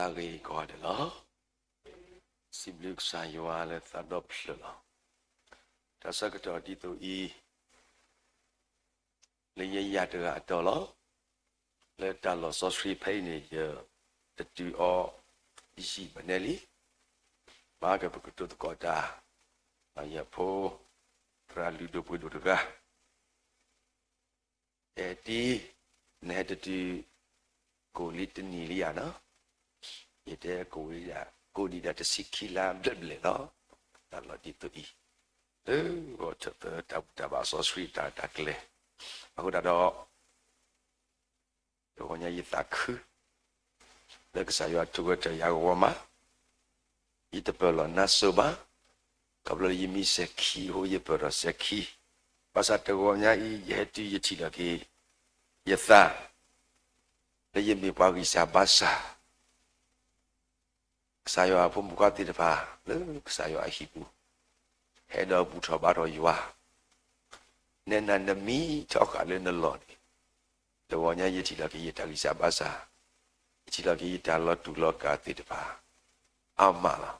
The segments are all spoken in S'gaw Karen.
တၢ်ဂ့ၤကိးဂၤဒဲးလီၤ. စံးဘျုးကစၢ်ယွၤလၢသးဒီဖျၢၣ်လီၤ. တၢ်ဆၢကတီၢ်ဒ်သိးအံၤ, လၢယဲယၤတဂၤအတီၤလီၤ. လၢတၢ်လီၢ်စီဆှံဖဲအံၤန့ၣ် ယတတုၤအီၤယံာ်ဘၣ်န့ၣ်လံ. ဘၣ်ကပကတိၤသကိးတၢ်, ယဖိ သရၣ်လုၢ်ဒိၣ်ပှ့ၤဒိၣ်တဂၤ အဲၣ်တံ, နဟဲတတုၤ ကိၣ်လံတနံၣ်လံဧါနီၤ, ယတဲကိၣ်ဝဲဒၣ် ကိၣ်ဒံးဒၣ်တဆံခံလါဘျဲၣ်ဘျဲၣ်လီၤ. တၢ်လီၢ်ဒ်သိးအံၤ, လၢဂီၤထၢၣ်သၢတၢ်ဘူၣ်တၢ်ဘါစီဆှံတၢ်တၢ်ကျဲၤ, အဃိဒၣ်ဒီး တဂီၤညါယသးခု လၢကစၢ်ယွၤထုးထီၣ်တၢ်ယၤဂီၤမး, ယတပၢၢ်လီၤနါစိၤဘၣ်, ခီဖျိလၢယမံစဲၤခံအဃိ ယပၢၢ်ထီၣ်စဲၤခံ, ဘၣ်ဆၣ်တဂီၤညါအံၤ ယဟဲတုၤယထံၣ်လီၤက့ၤယသး လၢယမ့ၢ်ပှၤဂံၢ်စၢ်ဘါစၢ် ကစၢ်ယွၤအဖိမုၣ်ဖိခွါသ့ၣ်တဖၣ် လၢကစၢ်ယွၤအဟံၣ်ပူၤ ဟဲဒီးဘူၣ်ထီၣ်ဘါထီၣ်ယွၤ, နဲနၤနမံထီၣ်ဃာ်လၢနလီၢ်န့ၣ်, တဂီၤညါယထံၣ်လီၤက့ၤယတၢ်ဂံၢ်စၢ်ဘါစၢ်, ယထံၣ်လီၤက့ၤယတၢ်လီၤတူာ်လီၤကာ်သ့ၣ်တဖၣ် အါမးလီၤ.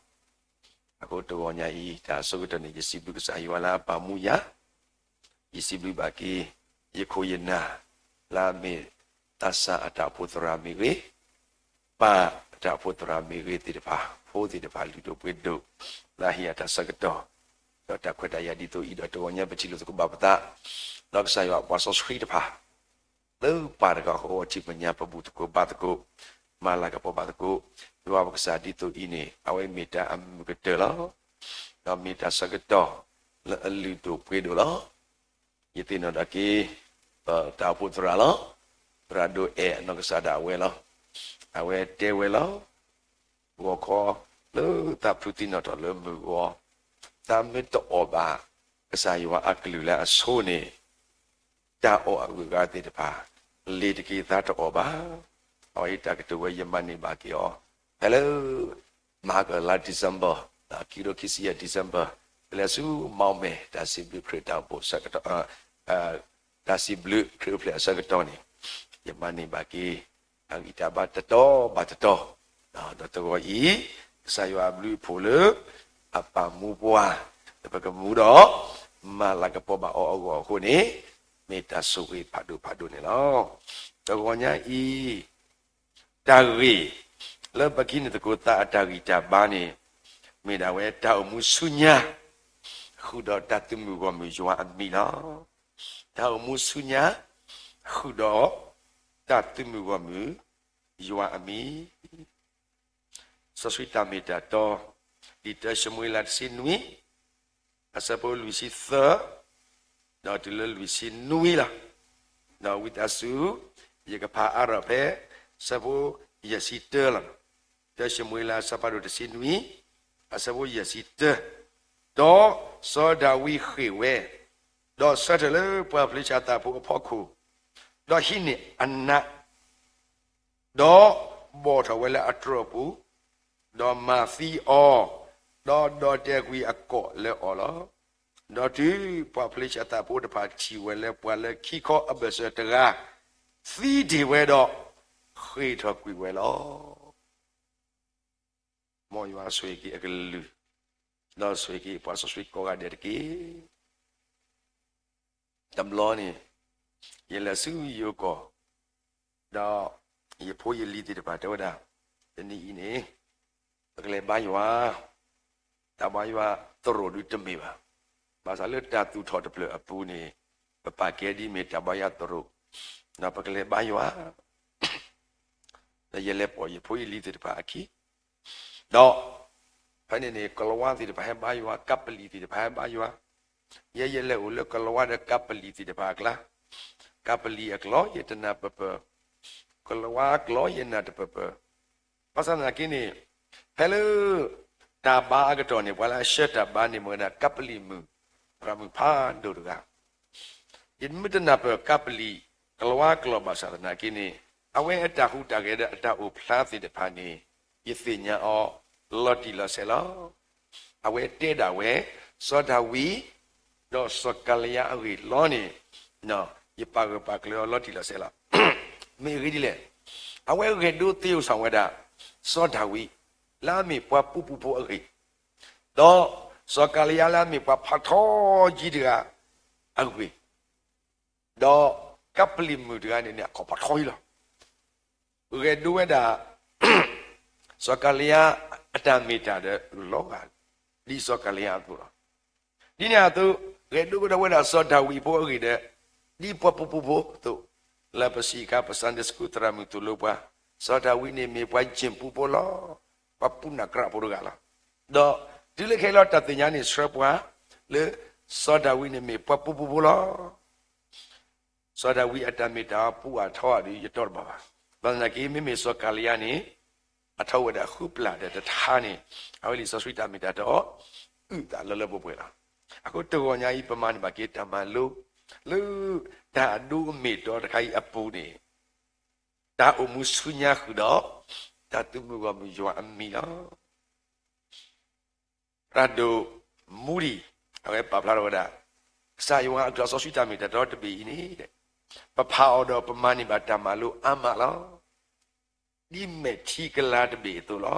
အဃိတဂီၤညါအံၤ တၢ်အဆိကတၢၢ်န့ၣ် ယစံးဘျုးကစၢ်ယွၤလၢအပာ်မူယၤ, ယစံးဘျုးဘၣ်က့ၤ ယခိၣ်ယနၢ် လၢအမ့ၢ်သးစၢ်အတၢ်အိၣ်ဖှိၣ်သရၣ်မ့ၢ်ဂ့ၤ, ပၢ်အတၢ်အိၣ်ဖှိၣ်သရၣ်မ့ၢ်ဂ့ၤသ့ၣ်တဖၣ်, ဖိသ့ၣ်တဖၣ်လုၢ်ဒိၣ်ပှ့ၤဒိၣ် လၢအဟ့ၣ်ယၤတၢ်ဆၢကတီၢ်, ဒီးတၢ်ခွဲးတၢ်ယာ်ဒ်သိးအံၤဒီး တဂီၤညါပထံၣ်လိာ်သကိးဘၣ်ပသး ဒီးကစၢ်ယွၤအပှၤစီဆှံတဖၣ် လၢပၢ်တဂၤဃီအထံၣ်မဲာ်ညါ ပဘူၣ်သကိးဘါသကိး, မၤလၤကပီၤဘၣ်သကိး, ယွၤပကစၢ်ဒ်သိးအံၤန့ၣ် အဝဲမ့ၢ်တၢ်အမုာ်ကတၢၢ်လီၤ. ဒီးမ့ၢ်တၢ်ဆၢကတီၢ်လၢအလုၢ်ဒိၣ်ပှ့ၤဒိၣ်လီၤ. ယသ့ၣ်နီၣ်ဒၣ်က့ၤ ပတၢ်အိၣ်ဖှိၣ်သရၣ်လီၤ. သရၣ်ဒိၣ်အဲၣ်အနီၢ်ကစၢ်ဒၣ်ဝဲလီၤ. အဝဲတဲဝဲလီၤ. ဂီၤခီလၢသးဖုးသံနီၣ်ထီၣ်လၢမုၢ်ဂီၤ, သးမ့ၢ်တအီၣ်ဘၣ်ကစၢ်ယွၤအကလုၢ်လၢအဆိန့ၣ် တၢ်အီၣ်အဂုၤအဂၤသ့ၣ်တဖၣ် လ့ၤတက့ၤသးတအီၣ်ဘၣ်. အဝဲအံၤတၢ်ကတိၤဝဲယမၤန့ၢ်ဘၣ်က့ၤအီၤ ဖဲလၢ မဟါကလါ December, ခံကထိခံဆံယဲၢ် December, ဖဲလၢဆူ Mount Mae တၢ်စံးဘျုးခရံာ်တၢ်အိၣ်ဖှိၣ်ဆၢကတီၢ် တၢ်စံးဘျုးခရံာ်အိၣ်ဖျဲၣ်အဆၢကတီၢ်န့ၣ် ယမၤန့ၢ်ဘၣ်က့ၤ အဂံၢ်တၢ်ဘါတတီၤဘၣ်တတီၤ, ဒီးတဂီၤအံၤ ကစၢ်ယွၤအဘျုးအဖှိၣ်လၢ အပာ်မူပှၤ လၢပကမူဒီး မၤလၤကပီၤဘၣ်အီၤအဂီၢ်အဃိန့ၣ် မ့ၢ်တၢ်ဆိၣ်ဂ့ၤဖးဒိၣ်ဖးဒိၣ်န့ၣ်လီၤ. တဂီၤညါအံၤ တၢ်ဂ့ၢ်လၢပကဟံးန့ၢ်သကိးသးအတၢ်ဂံၢ်တၢ်ဘါန့ၣ် မ့ၢ်ဒၣ်ဝဲတၢ်အိၣ်မူဆူညါ ဃုာ်ဒီးတၢ်သုးမုၢ်ဂီၢ်မုၢ်ယွၤအမံၤလီၤ. တၢ်အိၣ်မူဆူညါ ဃုာ်ဒီးတၢ်သုးမုၢ်ဂီၢ်မုၢ်ယွၤအမံၤ စီဆှံတၢ်မ့ၢ်တၢ်တီ, လံာ်တၢၡမူၤအ့လးတဆံနွံ, အဆၢဖိလွံၢ်ဆံသၢ, ဒီးတုၤလၢလွံၢ်ဆံနွံလီၤ. ဒီးဝံသးစူၤ ယကဖးအါထီၣ်ဖဲ အဆၢဖိယဲၢ်ဆံတၢလီၤ. တၢၡမူၤအ့လး အဆၢဖးဒိၣ်တဆံနွံ, အဆၢဖိယဲၢ်ဆံတၢ, ဒီးစီၤဒၤဝံးဃ့ၢ်ဝဲ, ဒီးဆၢထၢၣ်လၢပှၤဖလ့ၡသးဖိအဖီခိၣ်, ဒီးဟံးန့ၢ်အနး ဒီးဘီၣ်ထီၣ်ဝဲလၢအတြီၢ်အပူၤ, ဒီးမၤသံအီၤ, ဒီးဒိးတဲာ်ကွံာ်အကိာ်လၢအီၤလီၤ. ဒီးတုၤပှၤဖလ့ၡသးဖိတဖၣ်ထံၣ်ဝဲလၢ ပှၤလၢခံခီအဘၢၣ်စၢၤတဂၤ သံဒံးဝဲဒီး ဃ့ၢ်ထီၣ်ကွံာ်ဝဲလီၤ. မ်ယွၤဆိၣ်ဂ့ၤက့ၤအကလုၢ်, ဒီးဆိၣ်ဂ့ၤက့ၤပှၤစီဆှံကိးဂၤဒဲးတက့ၢ်. တဘျီန့ၣ် ယလဲၤဆူယိၤကီၢ်, ဒီးယဖိယလံၤသ့ၣ်တဖၣ်တဲဝဲဒၣ်, တနံၤအံၤန့ၣ် ပကလဲၤဘါယွၤ, တၢ်ဘါယွၤသရိာ်ဒုးတမ့ၢ်ဘၣ်. ဘၣ်ဆၣ်လၢတၢ်သူၣ်ထီၣ်တဖျၢၣ်အပူၤန့ၣ် ပပာ်ကဲဒ်မ့ၢ်တၢ်ဘါယွၤသရိာ်, ဒီးပကလဲၤဘါယွၤ ဒီးယလဲၤပိာ်ယဖိယလံၤသ့ၣ်တဖၣ်အခံ, ဒီးဖဲန့ၣ်န့ၣ် ကလံးဝါသ့ၣ်တဖၣ်ဟဲဘါယွၤ, ကပလံၤသ့ၣ်တဖၣ်ဟဲဘါယွၤ, ယဲယလဲၤအိၣ်လၢကလံးဝါဒီးကပလံၤသ့ၣ်တဖၣ်အကျါ, ကပလံၤအကျိာ်ယတနၢ်ပၢၢ်ပၢၢ်, ကလံးဝါအကျိာ်ယနၢ်တပၢၢ်ပၢၢ်, ဘၣ်ဆၣ်သနာ်က့န့ၣ် ဖဲလၢ တၢ်ဘါအကတီၢ်န့ၣ် ပှၤလၢအဆှၢတၢ်ဘါန့ၣ် မ့ၢ်ဝဲဒၣ်ကပလံၤမုၣ်, သရၣ်မုၣ်ဖးဒိၣ်တဂၤ, ယမ့ၢ်တနၢ်ပၢၢ်ကပလံၤ ကလံးဝါအကျိာ်ဘၣ်ဆၣ်သနာ်က့န့ၣ် အဝဲအတၢ်ဟူးတၢ်ဂဲၤဒီးအတၢ်အိၣ်ဖျါသ့ၣ်တဖၣ်န့ၣ် ယသ့ၣ်ညါအီၤလီၤတံၢ်လီၤဆဲးလီၤ. အဝဲတဲဒၣ်ဝဲ စီၤဒၤဝံး ဒီးစီၤကၤလံယါအဂ့ၢ်လီၤန့ၣ် ယပာ်ဂၢၢ်ပာ်ကျၢၤအီၤလီၤတံၢ်လီၤဆဲးလီၤ. မ့ၢ်အဂ့ၢ်ဒ်လဲၣ်, အဝဲဂဲၤဒိသ့အိၣ်ဆၣ်ဝဲဒၣ် စီၤဒၤဝံး လၢအမ့ၢ်ပှၤပူၤပူၤဖိအဂ့ၢ်, ဒီးစီၤကၤလံယါလၢအမ့ၢ်ပှၤဖးထီယံၤတဂၤအဂ့ၢ်, ဒီးကပလံၤမုၣ်တဂၤန့ၣ်န့ၣ် အခီၣ်ဖးထီအံၤလီၤ. ဂဲၤဒိဝဲဒၣ် စီၤကၤလံယါအတၢ်မ့ၢ်တၢ်ဒီးလီၤဂာ် ဒ်စီၤကၤလံယါအသိးလီၤ. ဒ်န့ၣ်အသိး ဂဲၤဒိကဒီးဝဲဒၣ်စီၤဒၤဝံးဖိအဂ့ၢ်ဒီး ဒ်ပှၤပူၤပူၤဖိအသိး, လၢပစံးခါ ပ Sunday School သရၣ်မုၣ်သိၣ်လိပှၤ, စီၤဒၤဝံးန့ၣ်မ့ၢ်ပှၤယ့ၣ်ပူၤဖိလီၤ. ပှၤပူၤနၢ်ကြၢးဖိတဂၤလီၤ. ဒီးတုၤလၢခဲအံၤလီၤ တၢ်သ့ၣ်ညါန့ၣ်ဆှၢပှၤ လၢစီၤဒၤဝံးန့ၣ်မ့ၢ်ပှၤပူၤပူၤဖိလီၤ. စီၤဒၤဝံးအတၢ်မ့ၢ်တၢ်အီၤပူၤအထီအီၤဒီး ယတီတဘၣ်ဘၣ်. ဘၣ်ဆၣ်သနာ်က့ မ့မ့ၢ်စီၤကၤလံယါန့ၣ် အထီဝဲဒၣ်ဃုပျၢ်ဒီးတထါန့ၣ် အဝဲလံာ်စီဆှံတၢ်မ့ၢ်တၢ်တီအီၤ အုၣ်သးလၢလၢပှဲၤပှဲၤလီၤ. အဃိတဂီၢ်ညါအံၤ ပမၤန့ၢ်ဘၣ်က့ၤတၢ်မၤလိ လၢတၢ်အဒိအမ့ၢ်တီတခါအံၤအပူၤန့ၣ် တၢ်အိၣ်မူဆူညါဃုာ်ဒီး တၢ်သုးမုၢ်ဂီၢ်မုၢ်ယွၤအမံၤလီၤ. ရၤဒိၣ်မူဒံး အဝဲပာ်ဖျါထီၣ်ဝဲဒၣ် ကစၢ်ယွၤအကလုၢ်စီဆှံတၢ်မ့ၢ်တၢ်တီတဘ့ၣ်အံၤန့ၣ် ပဖးအီၤဒီးပမၤန့ၢ်ဘၣ်တၢ်မၤလိအါမးလီၤ. ဒ်မဲာ်ထံကလၤတဘ့ၣ်အသိးလီၤ.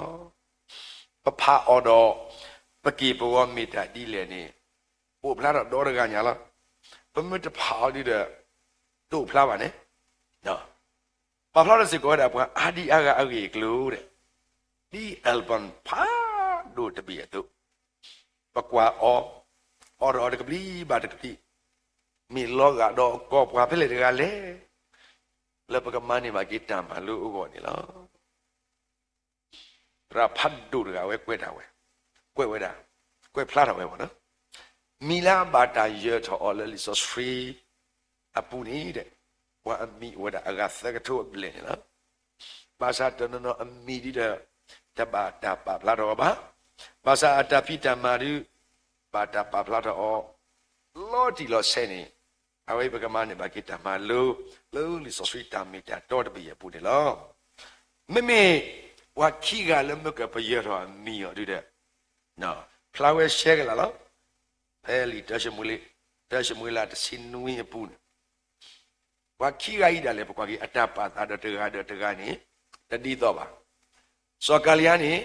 ပဖးအီၤဒီး ပက့ၢ်ပဂီၤမ့ၢ်တၢ်ဒ်လဲၣ်န့ၣ် အိၣ်ဖျါထီၣ်ဒီတဂၤညါလီၤ. ပမ့ၢ်တဖးအီၤဒုဒီး တအိၣ်ဖျါဘၣ်န့ၣ် ပာ်ဖျါထီၣ်စ့ၢ်ကီးဝဲဒၣ် ပှၤအါဒံအါဂၤအဂ့ၢ်အကျိၤဒီး ဒ် album ဖးဒိၣ်တဘ့ၣ်အသိး ပကွၢ်အီၤ အီၣ်ဒီးအီၤတကပျံၤဘၣ်တကပျံၤ မ့ၢ်လီၤဂာ်ဒီးကီၢ်ပှၤဖဲလဲၣ်တဂၤလဲၣ် လၢပကမၤန့ၢ်ဘၣ်က့ၤတၢ်မၤလိအဂီၢ်န့ၣ်လီၤ. သရၣ်ဖးဒိၣ်တဂၤဝဲကွဲးတၢ်ဝဲ, ကွဲးဝဲဒၣ်, ကွဲးဖျါထီၣ်ဝဲဘၣ်န့ၣ်, မံၤလၢအဘၣ်တၢ်ယၢၤထီၣ်အီၤလၢလံာ်စီဆှံအပူၤန့ၣ်ဒီး ပှၤအမံၤအိၣ်ဝဲဒၣ်အဂၤသၢကထိအဘျဲၣ်န့ၣ်လီၤ. ဘၣ်ဆၣ်တနီၤနီၤအမံၤဒ်ဒီး တဘၣ်တၢ်ပာ်ဖျါထီၣ်အီၤဘၣ်. ဘၣ်ဆၣ်အတၢ်ဖံးတၢ်မၤဒုး ဘၣ်တၢ်ပာ်ဖျါထီၣ်အီၤ လီၤတံၢ်လီၤဆဲးန့ၣ်, အဝဲပကမၤန့ၢ်ဘၣ်က့ၤတၢ်မၤလိ လၢလံာ်စီဆှံတၢ်မ့ၢ်တၢ်တီတဘ့ၣ်အပူၤန့ၣ်လီၤ. မ့မ့ၢ် ပှၤခံဂၤလၢမ့ၢ်ကပယၢၤထီၣ်အမံၤအီၤဒုဒီး ဖျါဝဲရှဲကလာ်လီၤ. ဖဲလံာ်တၢၡမူၤအ့လး တၢၡမူၤအ့လးတဆံနွံအပူၤန့ၣ် ပှၤခံဂၤအံၤဒၣ်လဲာ် ပကွၢ်က့ၤအတၢ်ပာ်သးဒီးတဂၤဒီးတဂၤန့ၣ် တဒ်သိးဘၣ်. စီၤကၤလံယါန့ၣ်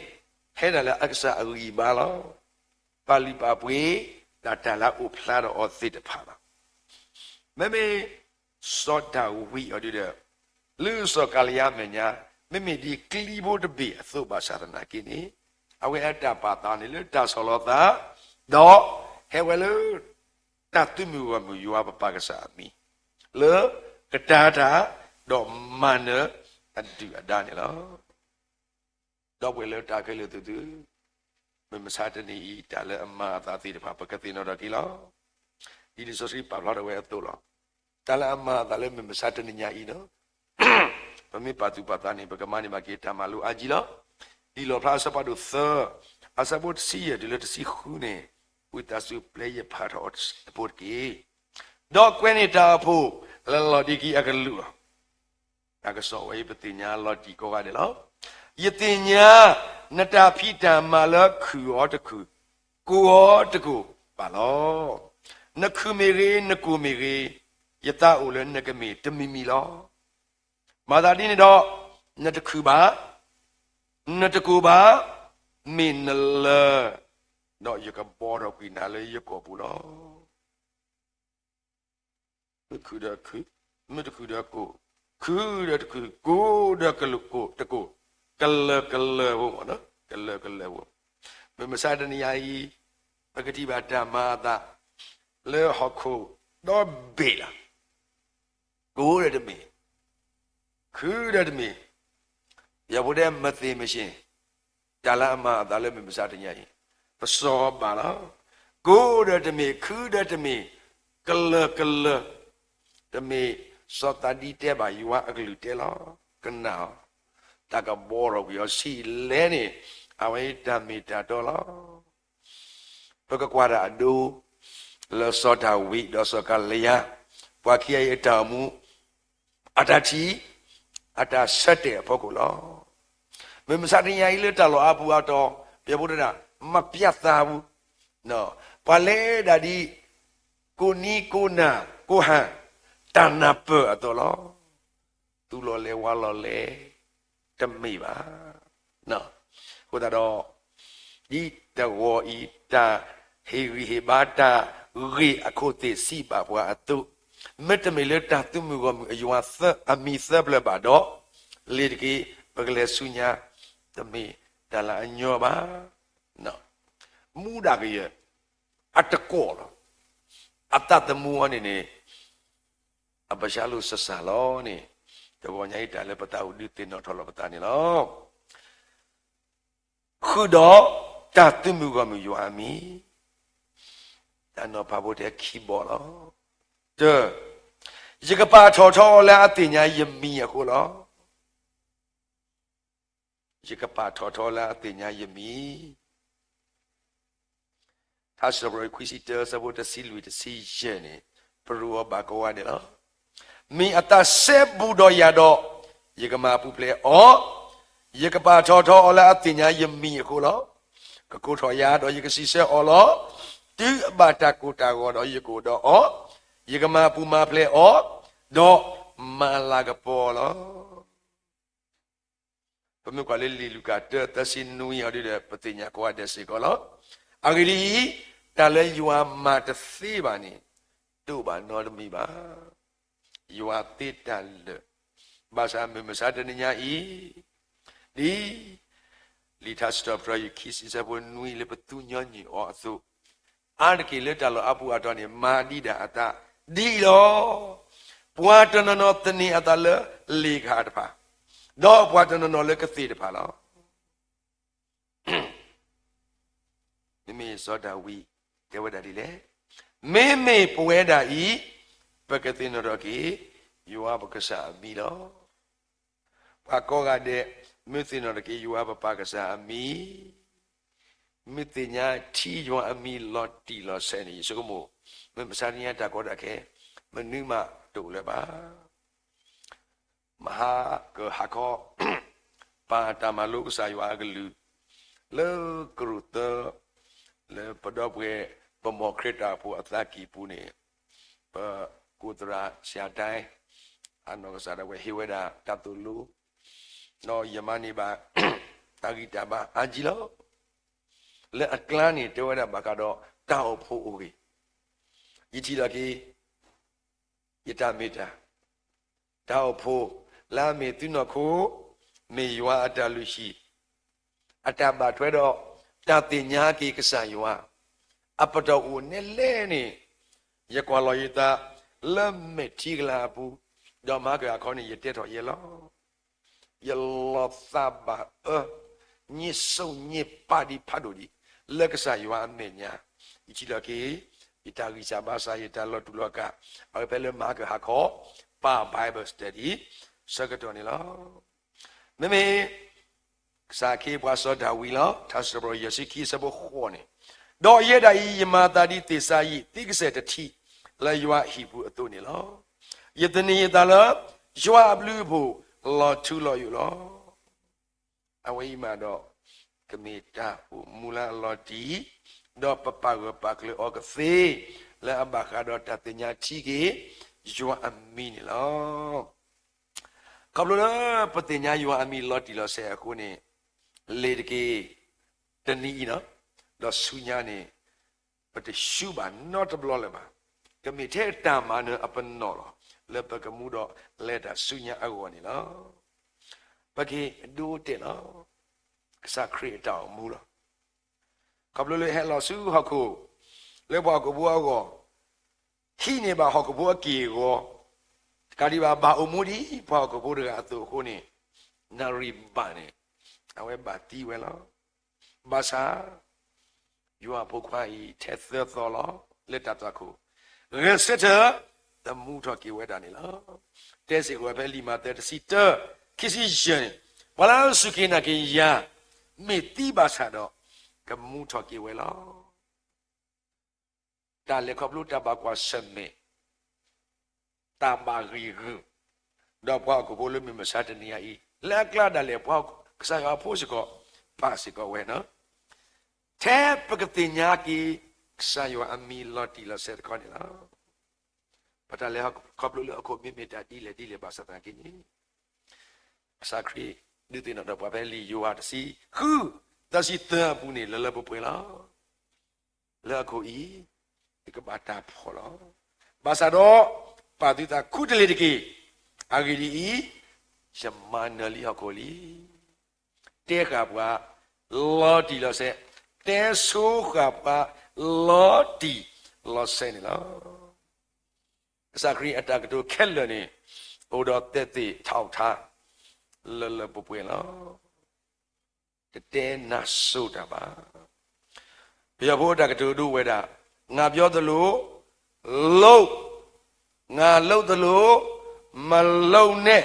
ဟဲဒၣ်လၢအကစၢ်အဂံၢ်အဘါလီၤ. ပာ်လုၢ်ပာ်ပှ့ၤ တၢ်တၢ်လၢအအိၣ်ဖျါထီၣ်အီၤသ့ၣ်တဖၣ်လီၤ. မ့မ့ၢ် စီၤဒၤဝံးအီၤဒုဒီး လၢစီၤကၤလံယါအမဲာ်ညါ မ့မ့ၢ်ဒ်ကျံဖိတဘ့ၣ်အသိးဘၣ်ဆၣ်သနာ်က့န့ၣ် အဝဲအတၢ်ပာ်သးန့ၣ်လၢတၢ်ဆီၣ်လီၤသး ဒီးဟဲဝဲလၢ တၢ်သုးမုၢ်ဂီၢ်မုၢ်ယွၤပပၢ်ကစၢ်အမံၤ လၢကတၤတၢ် ဒီးမၤနၢၤအဒုၣ်အဒါန့ၣ်လီၤ. ဒီပုၢ်ဝဲၢ်လၢတၢ်ခဲလၢာ်သ့ၣ်သုဧၢ, မုၢ်မဆါတနံၤအံၤ တၢ်လၢအမၤအသးသ့ၣ်တဖၣ် ပကသ့ၣ်နီၣ်ထီၣ်က့ၤလီၤ. ဒ်လံာ်စီဆှံပာ်ဖျါထီၣ်ဝဲအသိးလီၤ. တၢ်လၢအမၤအသးလၢမုၢ်မဆါတနံၤညါအံၤဒီး ပမ့ၢ်ပာ်သူၣ်ပာ်သးန့ၣ် ပကမၤန့ၢ်ဘၣ်က့ၤတၢ်မၤလိအါကံလီၤ. လံာ်လီၣ်ဖျါအဆၢဖးဒိၣ်သၢ အဆၢဖိတဆံယဲၢ်တုၤလၢတဆံဃုန့ၣ် ဝံသးစူၤပျဲယဖးထီၣ်အီၤတဘျီတက့ၢ်. ဒီးကွဲးန့ၢ်တၢ်အိၣ်ဖှိၣ်လၢလီၤဒံးကံအကလုာ်လီၤ. တၢ်ကစီၣ်ဝဲအံၤ ပသ့ၣ်ညါလီၤတံၢ်ကိးဂၤဒဲးလီၤ. ယသ့ၣ်ညါ နတၢ်ဖံးတၢ်မၤလၢခုၣ်အီၤတခုၣ်, ကိၢ်အီၤတကိၢ်ဘၣ်လီၤ. နခုၣ်မ့ၢ်ဂ့ၤ, နကိၢ်မ့ၢ်ဂ့ၤ, ယသးအိၣ်လၢနကမ့ၢ်တမံၤမံၤလီၤ. မၤသးဒ်န့ၣ်ဒီး နတခုၣ်ဘၣ်, နတကိၢ်ဘၣ်, မ့ၢ်နလၢၤ, ဒီးယကဘှီထီၣ်ကွံာ်နၤလၢယကီၢ်ပူၤလီၤ. မ့ၢ်ခုၣ်ဒီးခုၣ်, မ့ၢ်တခုၣ်ဒီးကိၢ်, ခုၣ်ဒီးတခုၣ်, ကိၢ်ဒီးကကိၢ်, ကလၢာ်ကလၢာ်ဖိမ့ၢ်နီၤ, ကလၢာ်ကလၢာ်ဖိ. မုၢ်မဆါတနံၤညါအံၤ ပကထံၣ်ဘၣ်တၢ်မၤအသး လၢဟီၣ်ခိၣ်ဒီဘ့ၣ်လီၤ. ကိၢ်ဒီးတမ့ၢ်, ခုၣ်ဒီးတမ့ၢ်, ယဖိဒဲမသ့ၣ်မ့ၢ်ဆ့ၣ်, တၢ်လၢအမၤအသးလၢမုၢ်မဆါတနံၤညါအံၤ ပစီၤဘၣ်လီၤ. ကိၢ်ဒီးတမ့ၢ်, ခုၣ်ဒီးတမ့ၢ်, ကလၢာ်ကလၢာ်, တမ့ၢ်စီၤသးဒံတဲဘၣ် ယွၤအကလုၢ်တဲလီၤ. ကနၣ်အီၤ, တၢ်ကဘှီထီၣ်ကွံာ်အီၤဆံးလဲၣ်န့ၣ် အဝဲတၢ်မ့ၢ်တၢ်တီလီၤ. ပကကွၢ်တၢ်အဒိ လၢစီၤဒၤဝံးဒီးစီၤကၤလံယါ ပှၤခံဂၤအံၤအတၢ်အိၣ်မူ အတၢ်ထံၣ် အတၢ်ဆၢတဲာ်အဖီခိၣ်လီၤ. မုၢ်မဆါတနံၤညါအံၤလၢတၢ်လီၢ်အါပူၤအါတီၤ ပယီၤဖိတဲဒၣ် မပြဿနာပူၤ, ပှၤလဲၤဒၣ်ဒ် ကိးနံၤကိးနၤကိးဟါ တၢ်နၢ်ပၢၢ်အသိးလီၤ. သူၣ်လီၤလဲၤဝါလီၤလဲၤ တမ့ၢ်ဘၣ်. အဃိသတးဒီး ဒ်တဂီၤအံၤ တၢ်ဟ့ၣ်ဂံၢ်ဟ့ၣ်ဘါ တၢ်ဂ့ၢ်အခိၣ်သ့ၣ်စံးဘၣ်ပှၤအသိး, မ့တမ့ၢ်လၢတၢ်သုးမုၢ်ဂီၢ်မုၢ်အယွၤအမံၤသၢပျၢၤဘၣ်ဒီး, လ့ၤတက့ၢ်, ပကလဲၤဆူညါ, တမ့ၢ်တၢ်လၢအညီဘၣ်. မူဒါကယဲၢ် အတကွီၣ်လီၤ. အသးသမူအီၤန့ၣ်န့ၣ် အဘၣ်ဆၣ်လိာ်စၢ်စၢ်လီၤန့ၣ်, တဂီၤညါအံၤ တၢ်လၢပသးအိၣ်ဒုးသ့ၣ်နီၣ်ထီၣ်လီၤပသးန့ၣ်လီၤ. ဃုာ်ဒီးတၢ်သုးမုၢ်ဂီၢ်မုၢ်ယွၤအမံၤ, တၢ်နီၤဖးဖိတဲခံဘီလီၤ. တၢ, ယကပာ်ထီၣ်ထီအီၤလၢအသ့ၣ်ညါယမံၤအဃိလီၤ. ယကပာ်ထီၣ်ထီလၢအသ့ၣ်ညါယမံၤ. ထါစံးထီၣ်ပတြၢၤခွံဆံတၢ အဆၢဖိတဆံလွံၢ်တဆံယဲၢ်န့ၣ် ပရူးအီၤဘၣ်ကိးဂၤဒဲးလီၤ. မ့ၢ်အသးစဲဘူးဒီးယၤဒီး, ယကမၤပူၤဖျဲးအီၤ, ယကပာ်ထီၣ်ထီအီၤလၢအသ့ၣ်ညါယမံၤအဃိလီၤ. ကကိးထီၣ်ယၤဒီးယကစံးဆၢအီၤလီၤ. တုၤအဘၣ်တၢ်ကိၢ်တၢ်ဂီၤဒီးယကအိၣ်ဒီးအီၤ, ယကမၤပူၤမၤဖျဲးအီၤ, ဒီးမၤလၤကပီၤလီၤ. ပမ့ၢ်ကွၢ်လၢလံာ်လူၤကၣ်တၢ သၢဆံနွံအီၤဒ်ဒီး ပသ့ၣ်ညါကိးဂၤဒဲးစ့ၢ်ကီးလီၤ. အဂ့ၢ်ဒ်အံၤ, တၢ်လၢယွၤမၤတသ့ဘၣ်န့ၣ် တအိၣ်ဘၣ်နီတမံၤဘၣ်. ယွၤသ့တၢ်လၢာ်, ဘၣ်ဆၣ်မုၢ်မဆါတနံၤညါအံၤ, ဒ်လံာ်ထါစံးထီၣ်ပတြၢၤ ခံဆံ အဆၢဖိနွံ လၢပသူညီနုၢ်အီၤအသိး, အါတက့ၢ်လၢတၢ်လီၢ်အပူၤအတီၢ်န့ၣ် မၤဒံးဒၣ်အသးဒ်အံၤလီၤ. ပှၤတနီၤနီၤသန့ၤအသးလၢလ့ၣ်ကဟၣ်တဖၣ်, ဒီးပှၤတနီၤနီၤလၢကသ့ၣ်တဖၣ်လီၤ. မ့မ့ၢ်စီၤဒၤဝံးတဲဝဲဒၣ်ဒ်လဲၣ်, မ့မ့ၢ်ပဝဲဒၣ်အံၤ, ပကသ့ၣ်နီၣ်ထီၣ်က့ၤ ယွၤပကစၢ်အမံၤလီၤ. ပှၤကိးဂၤဒဲး မ့ၢ်သ့ၣ်နီၣ်ထီၣ်က့ၤယွၤပပၢ်ကစၢ်အမံၤ, မ့ၢ်သ့ၣ်ညါထံယွၤအမံၤလီၤတံၢ်လီၤဆဲးန့ၣ် ယဆိကမိၣ်, မ့ၢ်မဆါတနံၤညါတၢ်ကီတၢ်ခဲ မနုၤမးတအိၣ်လၢၤဘၣ်. မဟါကဟးခီ ပာ်တၢ်မၤလိကစၢ်ယွၤအကလုၢ် လၢကရူၢ်သၢ လၢပဒီပုၢ်ဝဲၢ် ပမိၢ်ခရံာ်ဖိအသးကံၢ်ပူၤန့ၣ်, ပကိးသရၣ် ဆရာတိုင်း အနီၢ်ကစၢ်ဒၣ်ဝဲဟ့ၣ်ဝဲဒၣ်တၢ်သိၣ်လိ, ဒီးယမၤန့ၢ်ဘၣ် တၢ်ဂံၢ်တၢ်ဘါအါကံလီၤ. လၢအကျါန့ၣ် တဲဝဲဒၣ်ဘၣ်ဃးဒီးတၢ်အိၣ်ဖှိၣ်အိၣ်ဂ့ၤ, ယထံၣ်လီၤက့ၤ ယတၢ်မ့ၢ်တၢ်, တၢ်အိၣ်ဖှိၣ်လၢအမ့ၢ်သုနီၢ်ခိ, မ့ၢ်ယွၤအတၢ်လုၢ်ဟံၣ်, အတၢ်ဘၣ်ထွဲဒီး တၢ်သ့ၣ်ညါက့ၤကစၢ်ယွၤ, အပတီၢ်အိၣ်နဲလဲၣ်န့ၣ်, ယကွၢ်လီၤယသးလၢမဲာ်ထံကလၤအပူၤ, ဒီးမဟါကဟးခီန့ၣ် ယတဲထီၣ်ယဲလီၤ. ယလီၤသးဘၣ်အၢ, ညံးစိညံးပာ်ဒံးဖးဒိၣ်ဒံး လၢကစၢ်ယွၤအမဲာ်ညါ, ယထံၣ်လီၤက့ၤ ယတၢ်ဂံၢ်စၢ်ဘါစၢ် ယတၢ်လီၤတူာ်လီၤကာ်, အဝဲဖဲလၢမဟါကဟးခီ ပာ် Bible study ဆၢကတီၢ်န့ၣ်လီၤ. မ့မ့ၢ် ကစၢ်ခ့ပှၤစီၤဒၤဝံးလီၤ. ထါစံးထီၣ်ပတြၢၤ ယဲၢ်ဆံခံ အဆၢဖိဃိးန့ၣ်, ဒီးယဲဒၣ်အံၤ ယမၤသးဒ်သ့ၣ်စၤယံးသံကစဲၢ်တထံး လၢယွၤအဟံၣ်ပူၤအသိးန့ၣ်လီၤ. ယသန့ၤယသးလၢ ယွၤအဘျုးအဖှိၣ်လီၤထူလီၤယိာ်လီၤ. အဝဲအံၤမးဒီး ကမ့ၢ်တၢ်အိၣ်မူလၢအလီၤတံၢ်, ဒီးပပာ်ဂၢၢ်ပာ်ကျၢၤအီၤကသ့, လၢအဘၣ်ဃးဒီးတၢ်သ့ၣ်ညါထံက့ၤ ယွၤအမံၤန့ၣ်လီၤ. ခီဖျိလၢပသ့ၣ်ညါယွၤအမံၤလီၤတံၢ်လီၤဆဲးအဃိန့ၣ်, လ့ၤတက့ၢ်, တနံၤအံၤနီၤ, ဒီးဆူညါန့ၣ် ပတဆူဘၣ်နီတဘျီလၢၤဘၣ်. ကမ့ၢ်ထဲတၢ်မၤနၢၤအပနီၣ်လီၤ. လၢပကမူဒီးလဲၤတၢ်ဆူညါအဂီၢ်န့ၣ်လီၤ. ပက့ၤဒိတဲာ်လီၤ. ကစၢ်ခရံာ်အတၢ်အိၣ်မူလီၤ. ခီဖျိလၢဟဲလီၤဆူဟီၣ်ခိၣ် လၢပှၤဟီၣ်ခိၣ်ဖိအဂီၢ်, ဟံးန့ၢ်ဘၣ်ဟီၣ်ခိၣ်ဖိအက့ၢ်အဂီၤ, တကးဒံးဘၣ် ဘၣ်အိၣ်မူဒ်ပှၤဟီၣ်ခိၣ်ဖိတဂၤအသိးအဃိန့ၣ်, နၣ်ရံၣ်ဘၣ်န့ၣ် အဝဲဘၣ်သံဝဲလီၤ. ဘၣ်ဆၣ် ယွၤအဖိခွါအံၤ ထဲသၢသီလီၤ လၢတၢ်သွၣ်ခိၣ်, ဂဲၤဆၢထၢၣ် သမူထီၣ်က့ၤဝဲဒၣ်န့ၣ်လီၤ. တဲစ့ၢ်ကီးဝဲဖဲလံာ်မးသဲတဆံတၢ ခံဆံယဲၢ်န့ၣ်, ပှၤလၢအစူၢ်က့ၤနာ်က့ၤယၤ မ့ၢ်သံဘၣ်ဆၣ်ဒီး ကမူထီၣ်က့ၤဝဲလီၤ. တၢ်လဲၤခီဖျိတၢ်ဘၣ်ကွၢ်ဆၢၣ်မဲာ်, တၢ်ဘၣ်ဂံာ်ဂုာ်, ဒီးပှၤဟီၣ်ခိၣ်ဖိလၢမုၢ်မဆါတနံၤအံၤ, လၢအကျါဒၣ်လဲာ် ပှၤကစၢ်ယွၤအဖိစ့ၢ်ကီး ပာ်စ့ၢ်ကီးဝဲနီၤ. ထဲပကသ့ၣ်ညါက့ၤ ကစၢ်ယွၤအမံၤလီၤတံၢ်လီၤဆဲးတခီန့ၣ်လီၤ. ပတၢ်လဲၤခီဖျိလၢဟီၣ်ခိၣ် မ့မ့ၢ်တၢ်ဒ်လဲၣ်ဒ်လဲၣ်ဘၣ်ဆၣ်သနာ်က့န့ၣ်, ကစၢ်ခရံာ် ဒုးသ့ၣ်နီၣ်ထီၣ်ပှၤဖဲလံာ်ယိၤဟၣ်တဆံဃု သၢဆံသၢအပူၤန့ၣ် လၢလၢပှဲၤပှဲၤလီၤ. လၢအခိၣ်အံၤ ယကဘၣ်တၢ်ဖှီၣ်လီၤ. ဘၣ်ဆၣ်ဒီး ပာ်သုသးခူတလ့ၢ်တက့ၢ်. အဂ့ၢ်ဒ်အံၤ, ယမၤနၢၤလံဟီၣ်ခိၣ်လံ. တဲဃာ်ပှၤ လီၤတံၢ်လီၤဆဲး, တဲဆိဃာ်ပှၤ လီၤတံၢ်လီၤဆဲးန့ၣ်လီၤ. ကစၢ်ခရံာ်အတၢ်ကတိၤခဲလၢာ်န့ၣ် အိၣ်ဒီးသက်သေအထောက်အထား လၢလၢပှဲၤပှဲၤလီၤ. တတဲနၢ်စိၤတၢ်ဘၣ်. ပယီၤဖိအတၢ်ကတိၤဒိဝဲဒၣ်, ငါပြောသလို လုပ်, ငါလုပ်သလို မလုပ်နဲ့.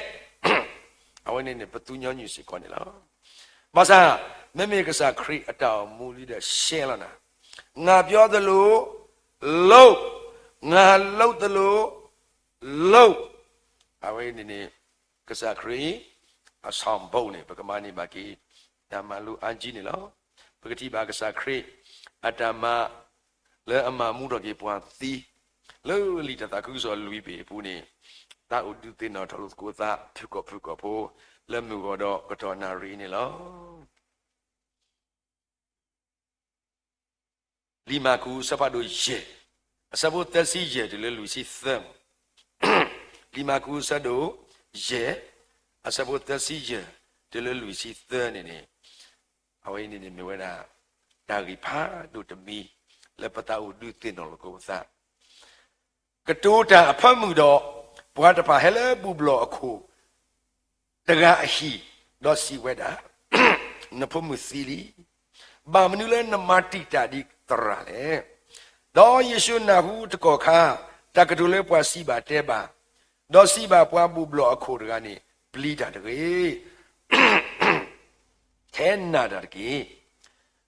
အဝဲန့ၣ်န့ၣ် ပသူညီနုၢ်စ့ၢ်ကီးန့ၣ်လီၤ. ဘၣ်ဆၣ် မ့မ့ၢ်ကစၢ်ခရံာ်အတၢ်အိၣ်မူလံဒီး ရှဲလီၤနၤ, ငါပြောသလို လုပ်, ငါလုပ်သလို လုပ်. အဝဲန့ၣ်န့ၣ် ကစၢ်ခရံာ် အစီၤဘီၣ်န့ၣ် ပကမၤန့ၢ်ဘၣ်က့ၤ တၢ်မၤလိအါကံန့ၣ်လီၤ. ပကထံၣ်ဘၣ်ကစၢ်ခရံာ် အတၢ်မၤ လၢအမၤမူထီၣ်က့ၤပှၤသံ လၢလံာ်တၢ်သးခုကစီၣ်လွံၢ်ဘ့ၣ်အပူၤန့ၣ် သးအိၣ်ဒုးသ့ၣ်နီၣ်ထီၣ်လိာ်သကိးသး ဖုၣ်ကိာ်ဖုၣ်ကိာ်ဖိ လၢမုၢ်ဂီၤဒီးကတီၢ်နၣ်ရံၣ်န့ၣ်လီၤ. လံာ်မၢ်ကူး အဆၢဖးဒိၣ်ယဲၢ် အဆၢဖိသၢဆံယဲၢ်တုၤလၢလွံၢ်ဆံသၢ. လံာ်မၢ်ကူး အဆၢဒိၣ်ယဲၢ် အဆၢဖိသၢဆံယဲၢ် တုၤလၢလွံၢ်ဆံသၢန့ၣ်န့ၣ်, အဝဲန့ၣ်န့ၣ်မ့ၢ်ဝဲဒၣ် တၢ်ဂ့ၢ်ဖးဒိၣ်တမံၤ လၢပသးအိၣ်ဒုးသ့ၣ်နီၣ်လိာ်သကိးပသး ကတိၤတၢ်အဖၢမုၢ်ဒီး ပှၤတဖၣ်ဟဲလၢဘူၣ်ဘျီၣ်အခိၣ်တဂၤအဟံၣ်, ဒီးစံးဝဲဒၣ်, နဖိမုၣ်သံလံ. ဘၣ်မနုၤလၢနမၤတံာ်တာ်ဒံးသရၣ်လဲၣ်. ဒီးယ့ၣ်ၡူးနၢ်ဟူတကီၢ်ခါ တၢ်ကတိၤလၢပှၤစံးဘၣ်တဲဘၣ်, ဒီးစံးဘၣ်ပှၤဘူၣ်ဘျီၣ်အခိၣ်တဂၤန့ၣ်, ပျံၤတၢ်တဂ့ၤ. ထဲနၢ်တၢ်တက့ၢ်.